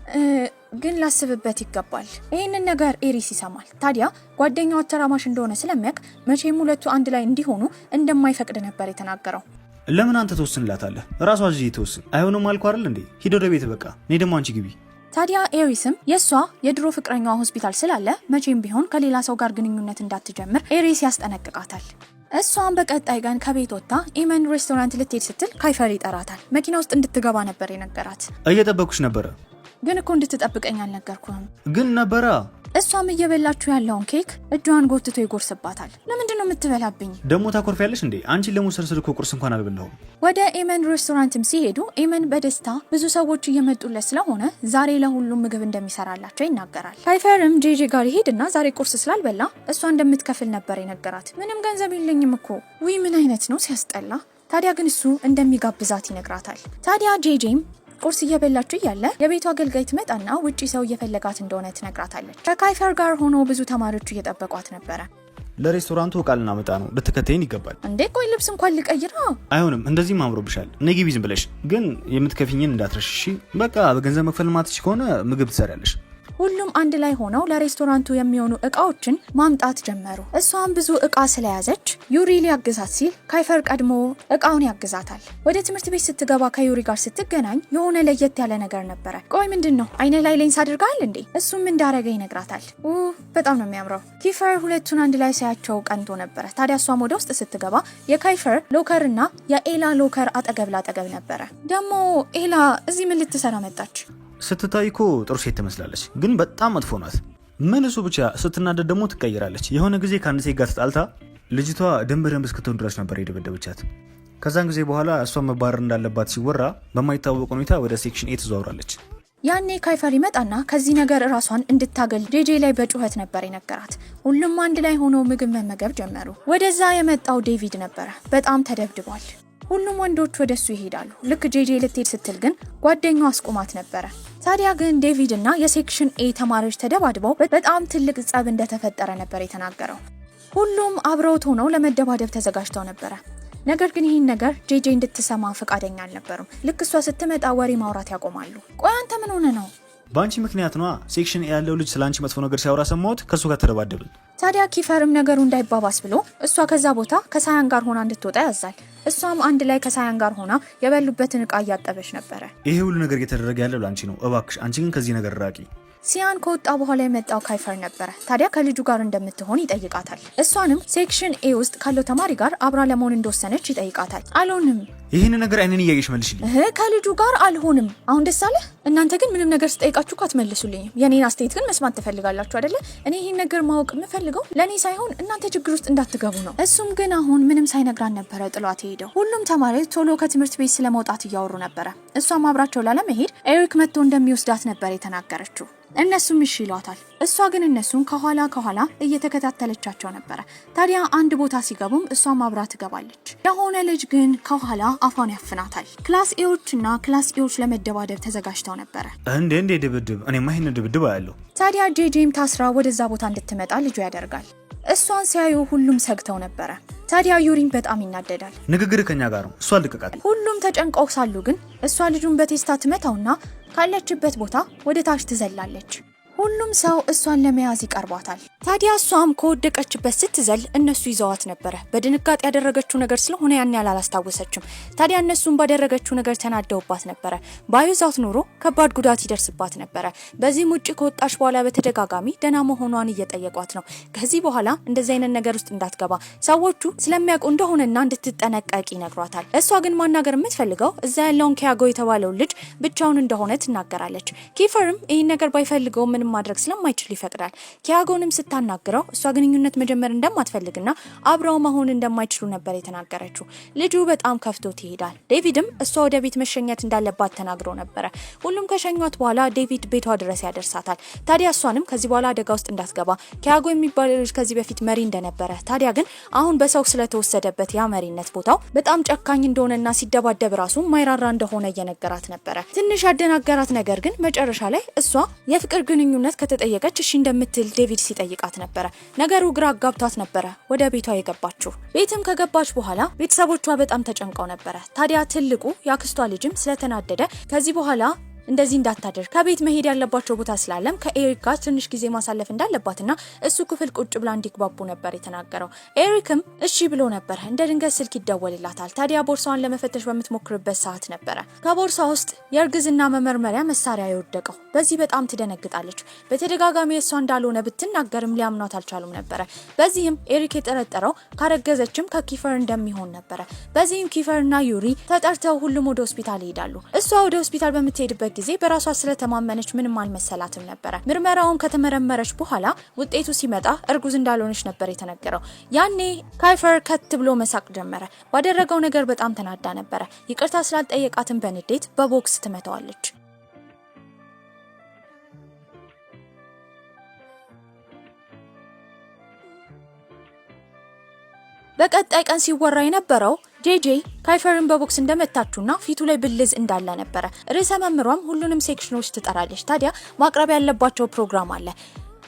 ግን ላስብበት ይገባል። ይህንን ነገር ኤሪስ ይሰማል። ታዲያ ጓደኛው አተራማሽ እንደሆነ ስለሚያውቅ መቼም ሁለቱ አንድ ላይ እንዲሆኑ እንደማይፈቅድ ነበር የተናገረው። ለምን አንተ ትወስንላታለህ? ራሷ እዚህ ትወስን። አይሆንም አልኩ አይደል እንዴ? ሂድ ወደ ቤት በቃ። እኔ ደግሞ አንቺ ግቢ። ታዲያ ኤሪስም የእሷ የድሮ ፍቅረኛዋ ሆስፒታል ስላለ መቼም ቢሆን ከሌላ ሰው ጋር ግንኙነት እንዳትጀምር ኤሪስ ያስጠነቅቃታል። እሷም በቀጣይ ቀን ከቤት ወጥታ ኢመን ሬስቶራንት ልትሄድ ስትል ካይፈር ይጠራታል። መኪና ውስጥ እንድትገባ ነበር የነገራት። እየጠበኩሽ ነበረ። ግን እኮ እንድትጠብቀኝ አልነገርኩህም። ግን ነበራ። እሷም እየበላችሁ ያለውን ኬክ እጇን ጎትቶ ይጎርስባታል። ለምንድን ነው የምትበላብኝ? ደግሞ ታኮርፊያለሽ እንዴ? አንቺን ለመውሰድ ስል እኮ ቁርስ እንኳን አልበላሁም። ወደ ኤመን ሬስቶራንትም ሲሄዱ ኤመን በደስታ ብዙ ሰዎች እየመጡለት ስለሆነ ዛሬ ለሁሉም ምግብ እንደሚሰራላቸው ይናገራል። ካይፈርም ጄጄ ጋር ይሄድና ዛሬ ቁርስ ስላልበላ እሷ እንደምትከፍል ነበር የነገራት። ምንም ገንዘብ የለኝም እኮ ውይ፣ ምን አይነት ነው ሲያስጠላ። ታዲያ ግን እሱ እንደሚጋብዛት ይነግራታል። ታዲያ ጄጄም ቁርስ እየበላችሁ እያለ የቤቱ አገልጋይ ትመጣና ውጪ ሰው እየፈለጋት እንደሆነ ትነግራታለች። ከካይፈር ጋር ሆኖ ብዙ ተማሪዎች እየጠበቋት ነበረ። ለሬስቶራንቱ እቃ ልናመጣ ነው፣ ልትከተይን ይገባል። እንዴ ቆይ ልብስ እንኳን ልቀይራ። አይሆንም፣ እንደዚህም አምሮብሻል። ነይ ግቢ ዝም ብለሽ። ግን የምትከፊኝን እንዳትረሽ እሺ። በቃ በገንዘብ መክፈል ማትች ከሆነ ምግብ ትሰሪያለሽ። ሁሉም አንድ ላይ ሆነው ለሬስቶራንቱ የሚሆኑ እቃዎችን ማምጣት ጀመሩ። እሷም ብዙ እቃ ስለያዘች ዩሪ ሊያግዛት ሲል ካይፈር ቀድሞ እቃውን ያግዛታል። ወደ ትምህርት ቤት ስትገባ ከዩሪ ጋር ስትገናኝ የሆነ ለየት ያለ ነገር ነበረ። ቆይ ምንድን ነው አይነ ላይ ሌንስ አድርገሃል እንዴ? እሱም እንዳረገ ይነግራታል። በጣም ነው የሚያምረው። ኪፈር ሁለቱን አንድ ላይ ሳያቸው ቀንቶ ነበረ። ታዲያ እሷም ወደ ውስጥ ስትገባ የካይፈር locker እና የኤላ locker አጠገብ ላጠገብ ነበረ። ደግሞ ኤላ እዚህ ምን ልትሰራ መጣች? ስትታይ እኮ ጥሩ ሴት ትመስላለች፣ ግን በጣም መጥፎ ናት። ምን እሱ ብቻ፣ ስትናደድ ደግሞ ትቀይራለች። የሆነ ጊዜ ከአንድ ሴት ጋር ተጣልታ ልጅቷ ደም በደም እስክትሆን ድረስ ነበር የደበደበቻት። ከዛን ጊዜ በኋላ እሷን መባረር እንዳለባት ሲወራ በማይታወቅ ሁኔታ ወደ section A ትዘዋውራለች። ያኔ ካይፈር ይመጣና ከዚህ ነገር ራሷን እንድታገል ጄጄ ላይ በጩኸት ነበር የነገራት። ሁሉም አንድ ላይ ሆነው ምግብ መመገብ ጀመሩ። ወደዛ የመጣው ዴቪድ ነበረ። በጣም ተደብድቧል። ሁሉም ወንዶች ወደሱ ይሄዳሉ። ልክ ጄጄ ልትሄድ ስትል ግን ጓደኛው አስቁማት ነበረ። ታዲያ ግን ዴቪድ እና የ section A ተማሪዎች ተደባድበው በጣም ትልቅ ጸብ እንደተፈጠረ ነበር የተናገረው። ሁሉም አብረውት ሆነው ለመደባደብ ተዘጋጅተው ነበረ። ነገር ግን ይህን ነገር ጄጄ እንድትሰማ ፈቃደኛ አልነበሩም። ልክ እሷ ስትመጣ ወሬ ማውራት ያቆማሉ። ቆይ አንተ ምን ሆነ ነው? በአንቺ ምክንያት ነዋ። section A ያለው ልጅ ስለ አንቺ መጥፎ ነገር ሲያወራ ሰማሁት። ከእሱ ጋር ተደባደብን። ታዲያ ኪፈርም ነገሩ እንዳይባባስ ብሎ እሷ ከዛ ቦታ ከሳያን ጋር ሆና እንድትወጣ ያዛል። እሷም አንድ ላይ ከሳያን ጋር ሆና የበሉበትን እቃ እያጠበች ነበረ። ይሄ ሁሉ ነገር እየተደረገ ያለው ለአንቺ ነው። እባክሽ አንቺ ግን ከዚህ ነገር ራቂ። ሲያን ከወጣ በኋላ የመጣው ካይፈር ነበረ። ታዲያ ከልጁ ጋር እንደምትሆን ይጠይቃታል። እሷንም section A ውስጥ ካለው ተማሪ ጋር አብራ ለመሆን እንደወሰነች ይጠይቃታል። አልሆንም፣ ይህን ነገር አይንን እያየሽ መልሽልኝ። እህ ከልጁ ጋር አልሆንም። አሁን ደስ አለህ? እናንተ ግን ምንም ነገር ስጠይቃችሁ እኮ አትመልሱልኝም። የኔን አስተያየት ግን መስማት ትፈልጋላችሁ አይደለ? እኔ ይህን ነገር ማወቅ የምፈልገው ለእኔ ሳይሆን እናንተ ችግር ውስጥ እንዳትገቡ ነው። እሱም ግን አሁን ምንም ሳይነግራን ነበረ ጥሏት ሄደው። ሁሉም ተማሪዎች ቶሎ ከትምህርት ቤት ስለመውጣት እያወሩ ነበረ። እሷም አብራቸው ላለመሄድ ኤሪክ መጥቶ እንደሚወስዳት ነበር የተናገረችው። እነሱም እሺ ይሏታል። እሷ ግን እነሱን ከኋላ ከኋላ እየተከታተለቻቸው ነበረ። ታዲያ አንድ ቦታ ሲገቡም እሷም አብራ ትገባለች። የሆነ ልጅ ግን ከኋላ አፏን ያፍናታል። Class A ዎች እና class E ዎች ለመደባደብ ተዘጋጅተው ነበረ። እንዴ እንዴ ድብድብ! እኔማ ይህን ድብድብ አያለሁ። ታዲያ ጄጄም ታስራ ወደዛ ቦታ እንድትመጣ ልጁ ያደርጋል። እሷን ሲያዩ ሁሉም ሰግተው ነበረ። ታዲያ ዩሪን በጣም ይናደዳል። ንግግር ከኛ ጋር ነው። እሷ ልቀቃት። ሁሉም ተጨንቀው ሳሉ ግን እሷ ልጁን በቴስታ ትመታውና ካለችበት ቦታ ወደ ታች ትዘላለች። ሁሉም ሰው እሷን ለመያዝ ይቀርቧታል። ታዲያ እሷም ከወደቀችበት ስትዘል እነሱ ይዘዋት ነበረ። በድንጋጤ ያደረገችው ነገር ስለሆነ ያን ያህል አላስታወሰችም። ታዲያ እነሱም ባደረገችው ነገር ተናደውባት ነበረ። ባይዛት ኖሮ ከባድ ጉዳት ይደርስባት ነበረ። በዚህም ውጭ ከወጣች በኋላ በተደጋጋሚ ደህና መሆኗን እየጠየቋት ነው። ከዚህ በኋላ እንደዚህ አይነት ነገር ውስጥ እንዳትገባ ሰዎቹ ስለሚያውቁ እንደሆነና እንድትጠነቀቅ ይነግሯታል። እሷ ግን ማናገር የምትፈልገው እዛ ያለውን ኪያጎ የተባለውን ልጅ ብቻውን እንደሆነ ትናገራለች። ኪፈርም ይህን ነገር ባይፈልገው ምንም ማድረግ ስለማይችል ይፈቅዳል። ኪያጎንም ስታናግረው እሷ ግንኙነት መጀመር እንደማትፈልግና አብረው መሆን እንደማይችሉ ነበር የተናገረችው። ልጁ በጣም ከፍቶት ይሄዳል። ዴቪድም እሷ ወደ ቤት መሸኘት እንዳለባት ተናግሮ ነበረ። ሁሉም ከሸኟት በኋላ ዴቪድ ቤቷ ድረስ ያደርሳታል። ታዲያ እሷንም ከዚህ በኋላ አደጋ ውስጥ እንዳትገባ ኪያጎ የሚባል ልጅ ከዚህ በፊት መሪ እንደነበረ፣ ታዲያ ግን አሁን በሰው ስለተወሰደበት ያ መሪነት ቦታው በጣም ጨካኝ እንደሆነና ሲደባደብ ራሱ ማይራራ እንደሆነ እየነገራት ነበረ። ትንሽ ያደናገራት ነገር ግን መጨረሻ ላይ እሷ የፍቅር ግንኙነት ከተጠየቀች እሺ እንደምትል ዴቪድ ሲጠይቃት ነበረ። ነገሩ ግራ አጋብቷት ነበረ ወደ ቤቷ የገባችው። ቤትም ከገባች በኋላ ቤተሰቦቿ በጣም ተጨንቀው ነበረ። ታዲያ ትልቁ የአክስቷ ልጅም ስለተናደደ ከዚህ በኋላ እንደዚህ እንዳታደርግ ከቤት መሄድ ያለባቸው ቦታ ስላለም ከኤሪክ ጋር ትንሽ ጊዜ ማሳለፍ እንዳለባትና እሱ ክፍል ቁጭ ብላ እንዲግባቡ ነበር የተናገረው። ኤሪክም እሺ ብሎ ነበር። እንደ ድንገት ስልክ ይደወልላታል። ታዲያ ቦርሳዋን ለመፈተሽ በምትሞክርበት ሰዓት ነበረ ከቦርሳ ውስጥ የእርግዝና መመርመሪያ መሳሪያ የወደቀው። በዚህ በጣም ትደነግጣለች። በተደጋጋሚ እሷ እንዳልሆነ ብትናገርም ሊያምኗት አልቻሉም ነበረ። በዚህም ኤሪክ የጠረጠረው ካረገዘችም ከኪፈር እንደሚሆን ነበረ። በዚህም ኪፈርና ዩሪ ተጠርተው ሁሉም ወደ ሆስፒታል ይሄዳሉ። እሷ ወደ ሆስፒታል በምትሄድበት ጊዜ በራሷ ስለተማመነች ምንም አልመሰላትም ነበረ። ምርመራውን ከተመረመረች በኋላ ውጤቱ ሲመጣ እርጉዝ እንዳልሆነች ነበር የተነገረው። ያኔ ካይፈር ከት ብሎ መሳቅ ጀመረ። ባደረገው ነገር በጣም ተናዳ ነበረ። ይቅርታ ስላልጠየቃትን በንዴት በቦክስ ትመታዋለች። በቀጣይ ቀን ሲወራ የነበረው ጄጄ ካይፈርን በቦክስ እንደመታችውና ፊቱ ላይ ብልዝ እንዳለ ነበረ። ርዕሰ መምህሯም ሁሉንም section ኦች ትጠራለች። ታዲያ ማቅረብ ያለባቸው ፕሮግራም አለ።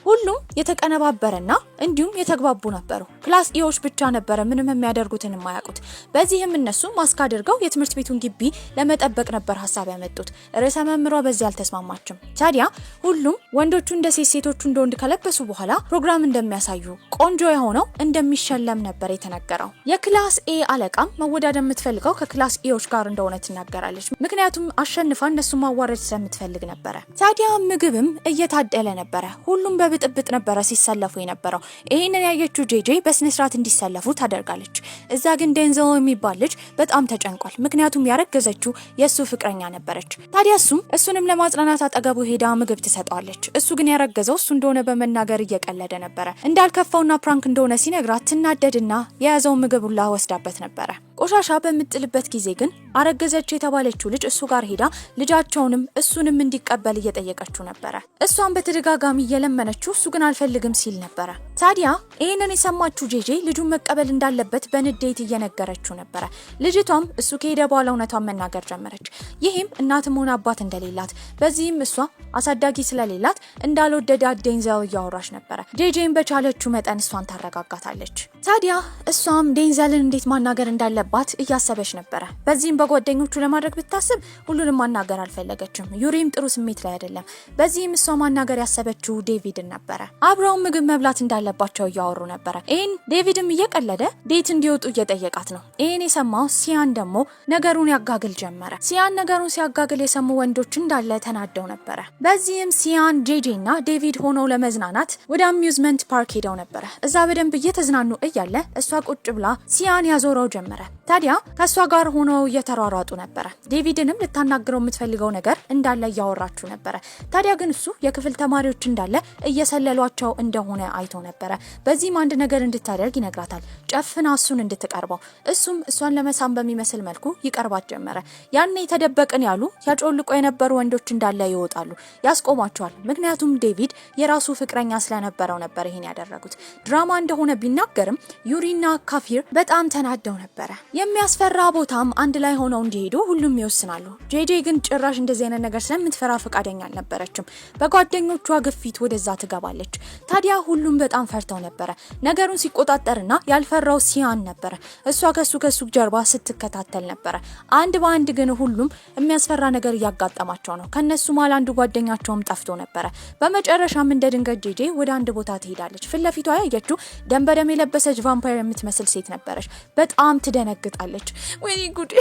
ሁሉም የተቀነባበረና እንዲሁም የተግባቡ ነበሩ። Class E ዎች ብቻ ነበረ ምንም የሚያደርጉትን የማያውቁት። በዚህም እነሱ ማስክ አድርገው የትምህርት ቤቱን ግቢ ለመጠበቅ ነበር ሀሳብ ያመጡት። ርዕሰ መምህሯ በዚህ አልተስማማችም። ታዲያ ሁሉም ወንዶቹ እንደ ሴት፣ ሴቶቹ እንደ ወንድ ከለበሱ በኋላ ፕሮግራም እንደሚያሳዩ ቆንጆ የሆነው እንደሚሸለም ነበር የተነገረው። የ class A አለቃም መወዳደር የምትፈልገው ከ class E ዎች ጋር እንደሆነ ትናገራለች። ምክንያቱም አሸንፋ እነሱ ማዋረድ ስለምትፈልግ ነበረ። ታዲያ ምግብም እየታደለ ነበረ። ሁሉም በብጥብጥ ነበረ ሲሰለፉ የነበረው። ይህንን ያየችው ጄጄ በስነ ስርዓት እንዲሰለፉ ታደርጋለች። እዛ ግን ዴንዘል የሚባል ልጅ በጣም ተጨንቋል። ምክንያቱም ያረገዘችው የእሱ ፍቅረኛ ነበረች። ታዲያ እሱም እሱንም ለማጽናናት አጠገቡ ሄዳ ምግብ ትሰጠዋለች። እሱ ግን ያረገዘው እሱ እንደሆነ በመናገር እየቀለደ ነበረ። እንዳልከፋውና prank እንደሆነ ሲነግራት ትናደድና የያዘውን ምግብ ሁላ ወስዳበት ነበረ። ቆሻሻ በምጥልበት ጊዜ ግን አረገዘች የተባለችው ልጅ እሱ ጋር ሄዳ ልጃቸውንም እሱንም እንዲቀበል እየጠየቀችው ነበረ። እሷን በተደጋጋሚ እየለመነችው እሱ ግን አልፈልግም ሲል ነበረ። ታዲያ ይህንን የሰማችው ጄጄ ልጁን መቀበል እንዳለበት በንዴት እየነገረችው ነበረ። ልጅቷም እሱ ከሄደ በኋላ እውነቷን መናገር ጀመረች። ይህም እናትም ሆነ አባት እንደሌላት፣ በዚህም እሷ አሳዳጊ ስለሌላት እንዳልወደዳት ዴንዘል እያወራች ነበረ። ጄጄን በቻለችው መጠን እሷን ታረጋጋታለች። ታዲያ እሷም ዴንዘልን እንዴት ማናገር እንዳለባት እያሰበች ነበረ። በዚህም በጓደኞቹ ለማድረግ ብታስብ ሁሉንም ማናገር አልፈለገችም። ዩሪም ጥሩ ስሜት ላይ አይደለም። በዚህም እሷ ማናገር ያሰበችው ዴቪድን ነበረ። አብረው ምግብ መብላት እንዳለባቸው እያወሩ ነበረ። ይህን ዴቪድም እየቀለደ date እንዲወጡ እየጠየቃት ነው። ይህን የሰማው ሲያን ደግሞ ነገሩን ያጋግል ጀመረ። ሲያን ነገሩን ሲያጋግል የሰሙ ወንዶች እንዳለ ተናደው ነበረ። በዚህም ሲያን፣ ጄጄ እና ዴቪድ ሆነው ለመዝናናት ወደ amusement park ሄደው ነበረ። እዛ በደንብ እየተዝናኑ እያለ እሷ ቁጭ ብላ ሲያን ያዞረው ጀመረ። ታዲያ ከእሷ ጋር ሆነው እየተሯሯጡ ነበረ። ዴቪድንም ልታናግረው የምትፈልገው ነገር እንዳለ እያወራችው ነበረ። ታዲያ ግን እሱ የክፍል ተማሪዎች እንዳለ እየሰለሏቸው እንደሆነ አይቶ ነበረ። በዚህም አንድ ነገር እንድታደርግ ይነግራታል። ጨፍና እሱን እንድትቀርበው፣ እሱም እሷን ለመሳም በሚመስል መልኩ ይቀርባት ጀመረ። ያኔ ተደበቅን ያሉ ያጮልቆ የነበሩ ወንዶች እንዳለ ይወጣሉ፣ ያስቆሟቸዋል። ምክንያቱም ዴቪድ የራሱ ፍቅረኛ ስለነበረው ነበር ይሄን ያደረጉት። ድራማ እንደሆነ ቢናገርም ዩሪና ካፊር በጣም ተናደው ነበረ። የሚያስፈራ ቦታም አንድ ላይ ሆነው እንዲሄዱ ሁሉም ይወስናሉ። ጄጄ ግን ጭራሽ እንደዚህ አይነት ነገር ስለምትፈራ ፈቃደኛ አልነበረችም። በጓደኞቿ ግፊት ወደዛ ትገባለች። ታዲያ ሁሉም በጣም ፈርተው ነበረ። ነገሩን ሲቆጣጠርና ያልፈራው ሲያን ነበረ። እሷ ከሱ ጀርባ ስትከታተል ነበረ። አንድ በአንድ ግን ሁሉም የሚያስፈራ ነገር እያጋጠማቸው ነው። ከነሱ መሃል አንዱ ጓደኛቸውም ጠፍቶ ነበረ። በመጨረሻም እንደ ድንገት ጄጄ ወደ አንድ ቦታ ትሄዳለች። ፊት ለፊቷ ያየችው ደም በደም የለበሰች ቫምፓየር የምትመስል ሴት ነበረች። በጣም ትደነግጣለች። ወይኔ ጉዴ፣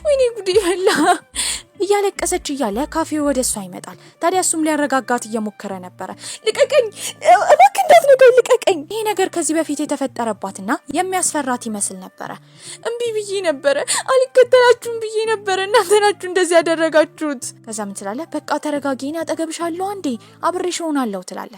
ወይኔ ጉዴ ፈላ እያለቀሰች እያለ ካፌው ወደ እሷ ይመጣል። ታዲያ እሱም ሊያረጋጋት እየሞከረ ነበረ። ልቀቀኝ እባክህ እንዳትነካኝ ልቀቀኝ። ይሄ ነገር ከዚህ በፊት የተፈጠረባትና የሚያስፈራት ይመስል ነበረ። እምቢ ብዬ ነበረ፣ አልከተላችሁም ብዬ ነበረ፣ እናንተ ናችሁ እንደዚህ ያደረጋችሁት። ከዛ ምን ትላለ? በቃ ተረጋጊ፣ እኔ አጠገብሻለሁ፣ አንዴ አብሬሽ እሆናለሁ ትላለ።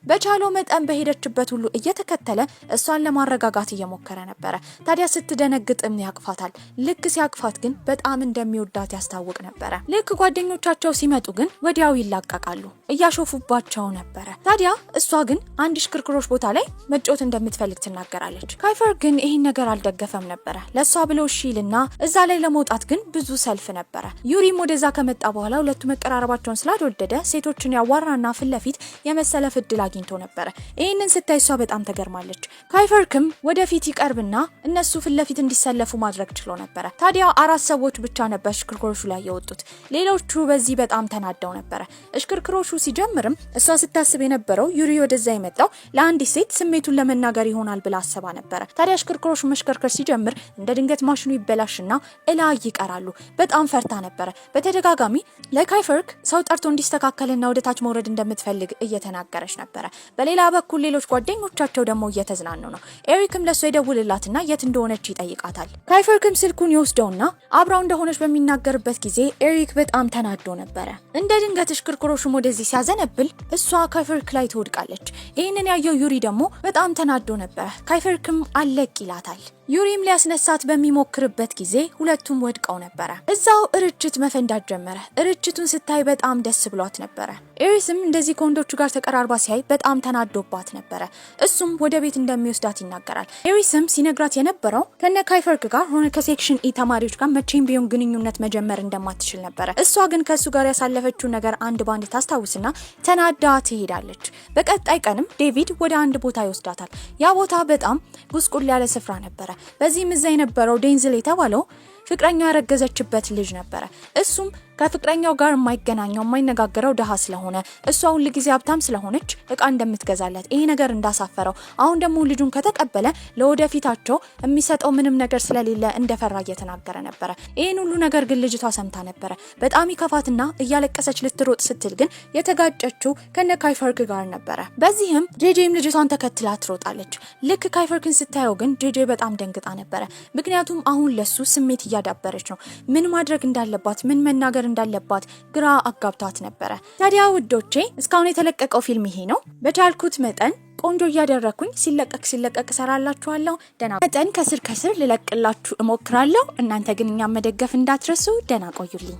በቻለው መጠን በሄደችበት ሁሉ እየተከተለ እሷን ለማረጋጋት እየሞከረ ነበረ። ታዲያ ስትደነግጥም ያቅፋታል። ልክ ሲያቅፋት ግን በጣም እንደሚወዳት ያስታውቅ ነበረ። ልክ ጓደኞቻቸው ሲመጡ ግን ወዲያው ይላቀቃሉ። እያሾፉባቸው ነበረ። ታዲያ እሷ ግን አንድ ሽክርክሮች ቦታ ላይ መጫወት እንደምትፈልግ ትናገራለች። ካይፈር ግን ይህን ነገር አልደገፈም ነበረ። ለእሷ ብሎ እሺ ይልና እዛ ላይ ለመውጣት ግን ብዙ ሰልፍ ነበረ። ዩሪም ወደዛ ከመጣ በኋላ ሁለቱ መቀራረባቸውን ስላልወደደ ሴቶችን ያዋራና ፊት ለፊት የመሰለፍ እድል አግኝቶ ነበረ። ይህንን ስታይ እሷ በጣም ተገርማለች። ካይፈርክም ወደፊት ይቀርብና እነሱ ፊት ለፊት እንዲሰለፉ ማድረግ ችሎ ነበረ። ታዲያ 4 ሰዎች ብቻ ነበር እሽክርክሮሹ ላይ የወጡት። ሌሎቹ በዚህ በጣም ተናደው ነበረ። እሽክርክሮሹ ሲጀምርም እሷ ስታስብ የነበረው ዩሪ ወደዛ የመጣው ለአንዲት ሴት ስሜቱን ለመናገር ይሆናል ብላ አስባ ነበረ። ታዲያ እሽክርክሮሹ መሽከርከር ሲጀምር እንደ ድንገት ማሽኑ ይበላሽና እላይ ይቀራሉ። በጣም ፈርታ ነበረ። በተደጋጋሚ ለካይፈርክ ሰው ጠርቶ እንዲስተካከልና ወደታች መውረድ እንደምትፈልግ እየተናገረች ነበረ። በሌላ በኩል ሌሎች ጓደኞቻቸው ደግሞ እየተዝናኑ ነው። ኤሪክም ለሷ ይደውልላትና የት እንደሆነች ይጠይቃታል። ካይፈርክም ስልኩን ይወስደውና አብራው እንደሆነች በሚናገርበት ጊዜ ኤሪክ በጣም ተናዶ ነበረ። እንደ ድንገት እሽክርክሮሹም ወደዚህ ሲያዘነብል እሷ ካይፈርክ ላይ ትወድቃለች። ይህንን ያየው ዩሪ ደግሞ በጣም ተናዶ ነበረ። ካይፈርክም አለቅ ይላታል። ዩሪም ሊያስነሳት በሚሞክርበት ጊዜ ሁለቱም ወድቀው ነበረ። እዛው ርችት መፈንዳት ጀመረ። ርችቱን ስታይ በጣም ደስ ብሏት ነበረ። ኤሪስም እንደዚህ ከወንዶቹ ጋር ተቀራርባ ሲያይ በጣም ተናዶባት ነበረ። እሱም ወደ ቤት እንደሚወስዳት ይናገራል። ኤሪስም ሲነግራት የነበረው ከነ ካይፈርክ ጋር ሆነ ከ section E ተማሪዎች ጋር መቼም ቢሆን ግንኙነት መጀመር እንደማትችል ነበረ። እሷ ግን ከእሱ ጋር ያሳለፈችውን ነገር አንድ ባንድ ታስታውስና ተናዳ ትሄዳለች። በቀጣይ ቀንም ዴቪድ ወደ አንድ ቦታ ይወስዳታል። ያ ቦታ በጣም ጉስቁል ያለ ስፍራ ነበረ። በዚህም እዛ የነበረው ዴንዝል የተባለው ፍቅረኛው ያረገዘችበት ልጅ ነበረ። እሱም ከፍቅረኛው ጋር የማይገናኘው የማይነጋገረው ድሃ ስለሆነ እሷ ሁል ጊዜ ሀብታም ስለሆነች እቃ እንደምትገዛለት ይሄ ነገር እንዳሳፈረው፣ አሁን ደግሞ ልጁን ከተቀበለ ለወደፊታቸው የሚሰጠው ምንም ነገር ስለሌለ እንደፈራ እየተናገረ ነበረ። ይህን ሁሉ ነገር ግን ልጅቷ ሰምታ ነበረ። በጣም ይከፋትና እያለቀሰች ልትሮጥ ስትል ግን የተጋጨችው ከነ ካይፈርክ ጋር ነበረ። በዚህም ጄጄም ልጅቷን ተከትላ ትሮጣለች። ልክ ካይፈርክን ስታየው ግን ጄጄ በጣም ደንግጣ ነበረ። ምክንያቱም አሁን ለሱ ስሜት እያዳበረች ነው። ምን ማድረግ እንዳለባት ምን መናገር እንዳለባት ግራ አጋብቷት ነበረ። ታዲያ ውዶቼ እስካሁን የተለቀቀው ፊልም ይሄ ነው። በቻልኩት መጠን ቆንጆ እያደረኩኝ ሲለቀቅ ሲለቀቅ እሰራላችኋለሁ። ደህና መጠን ከስር ከስር ልለቅላችሁ እሞክራለሁ። እናንተ ግን እኛም መደገፍ እንዳትረሱ። ደህና ቆዩልኝ።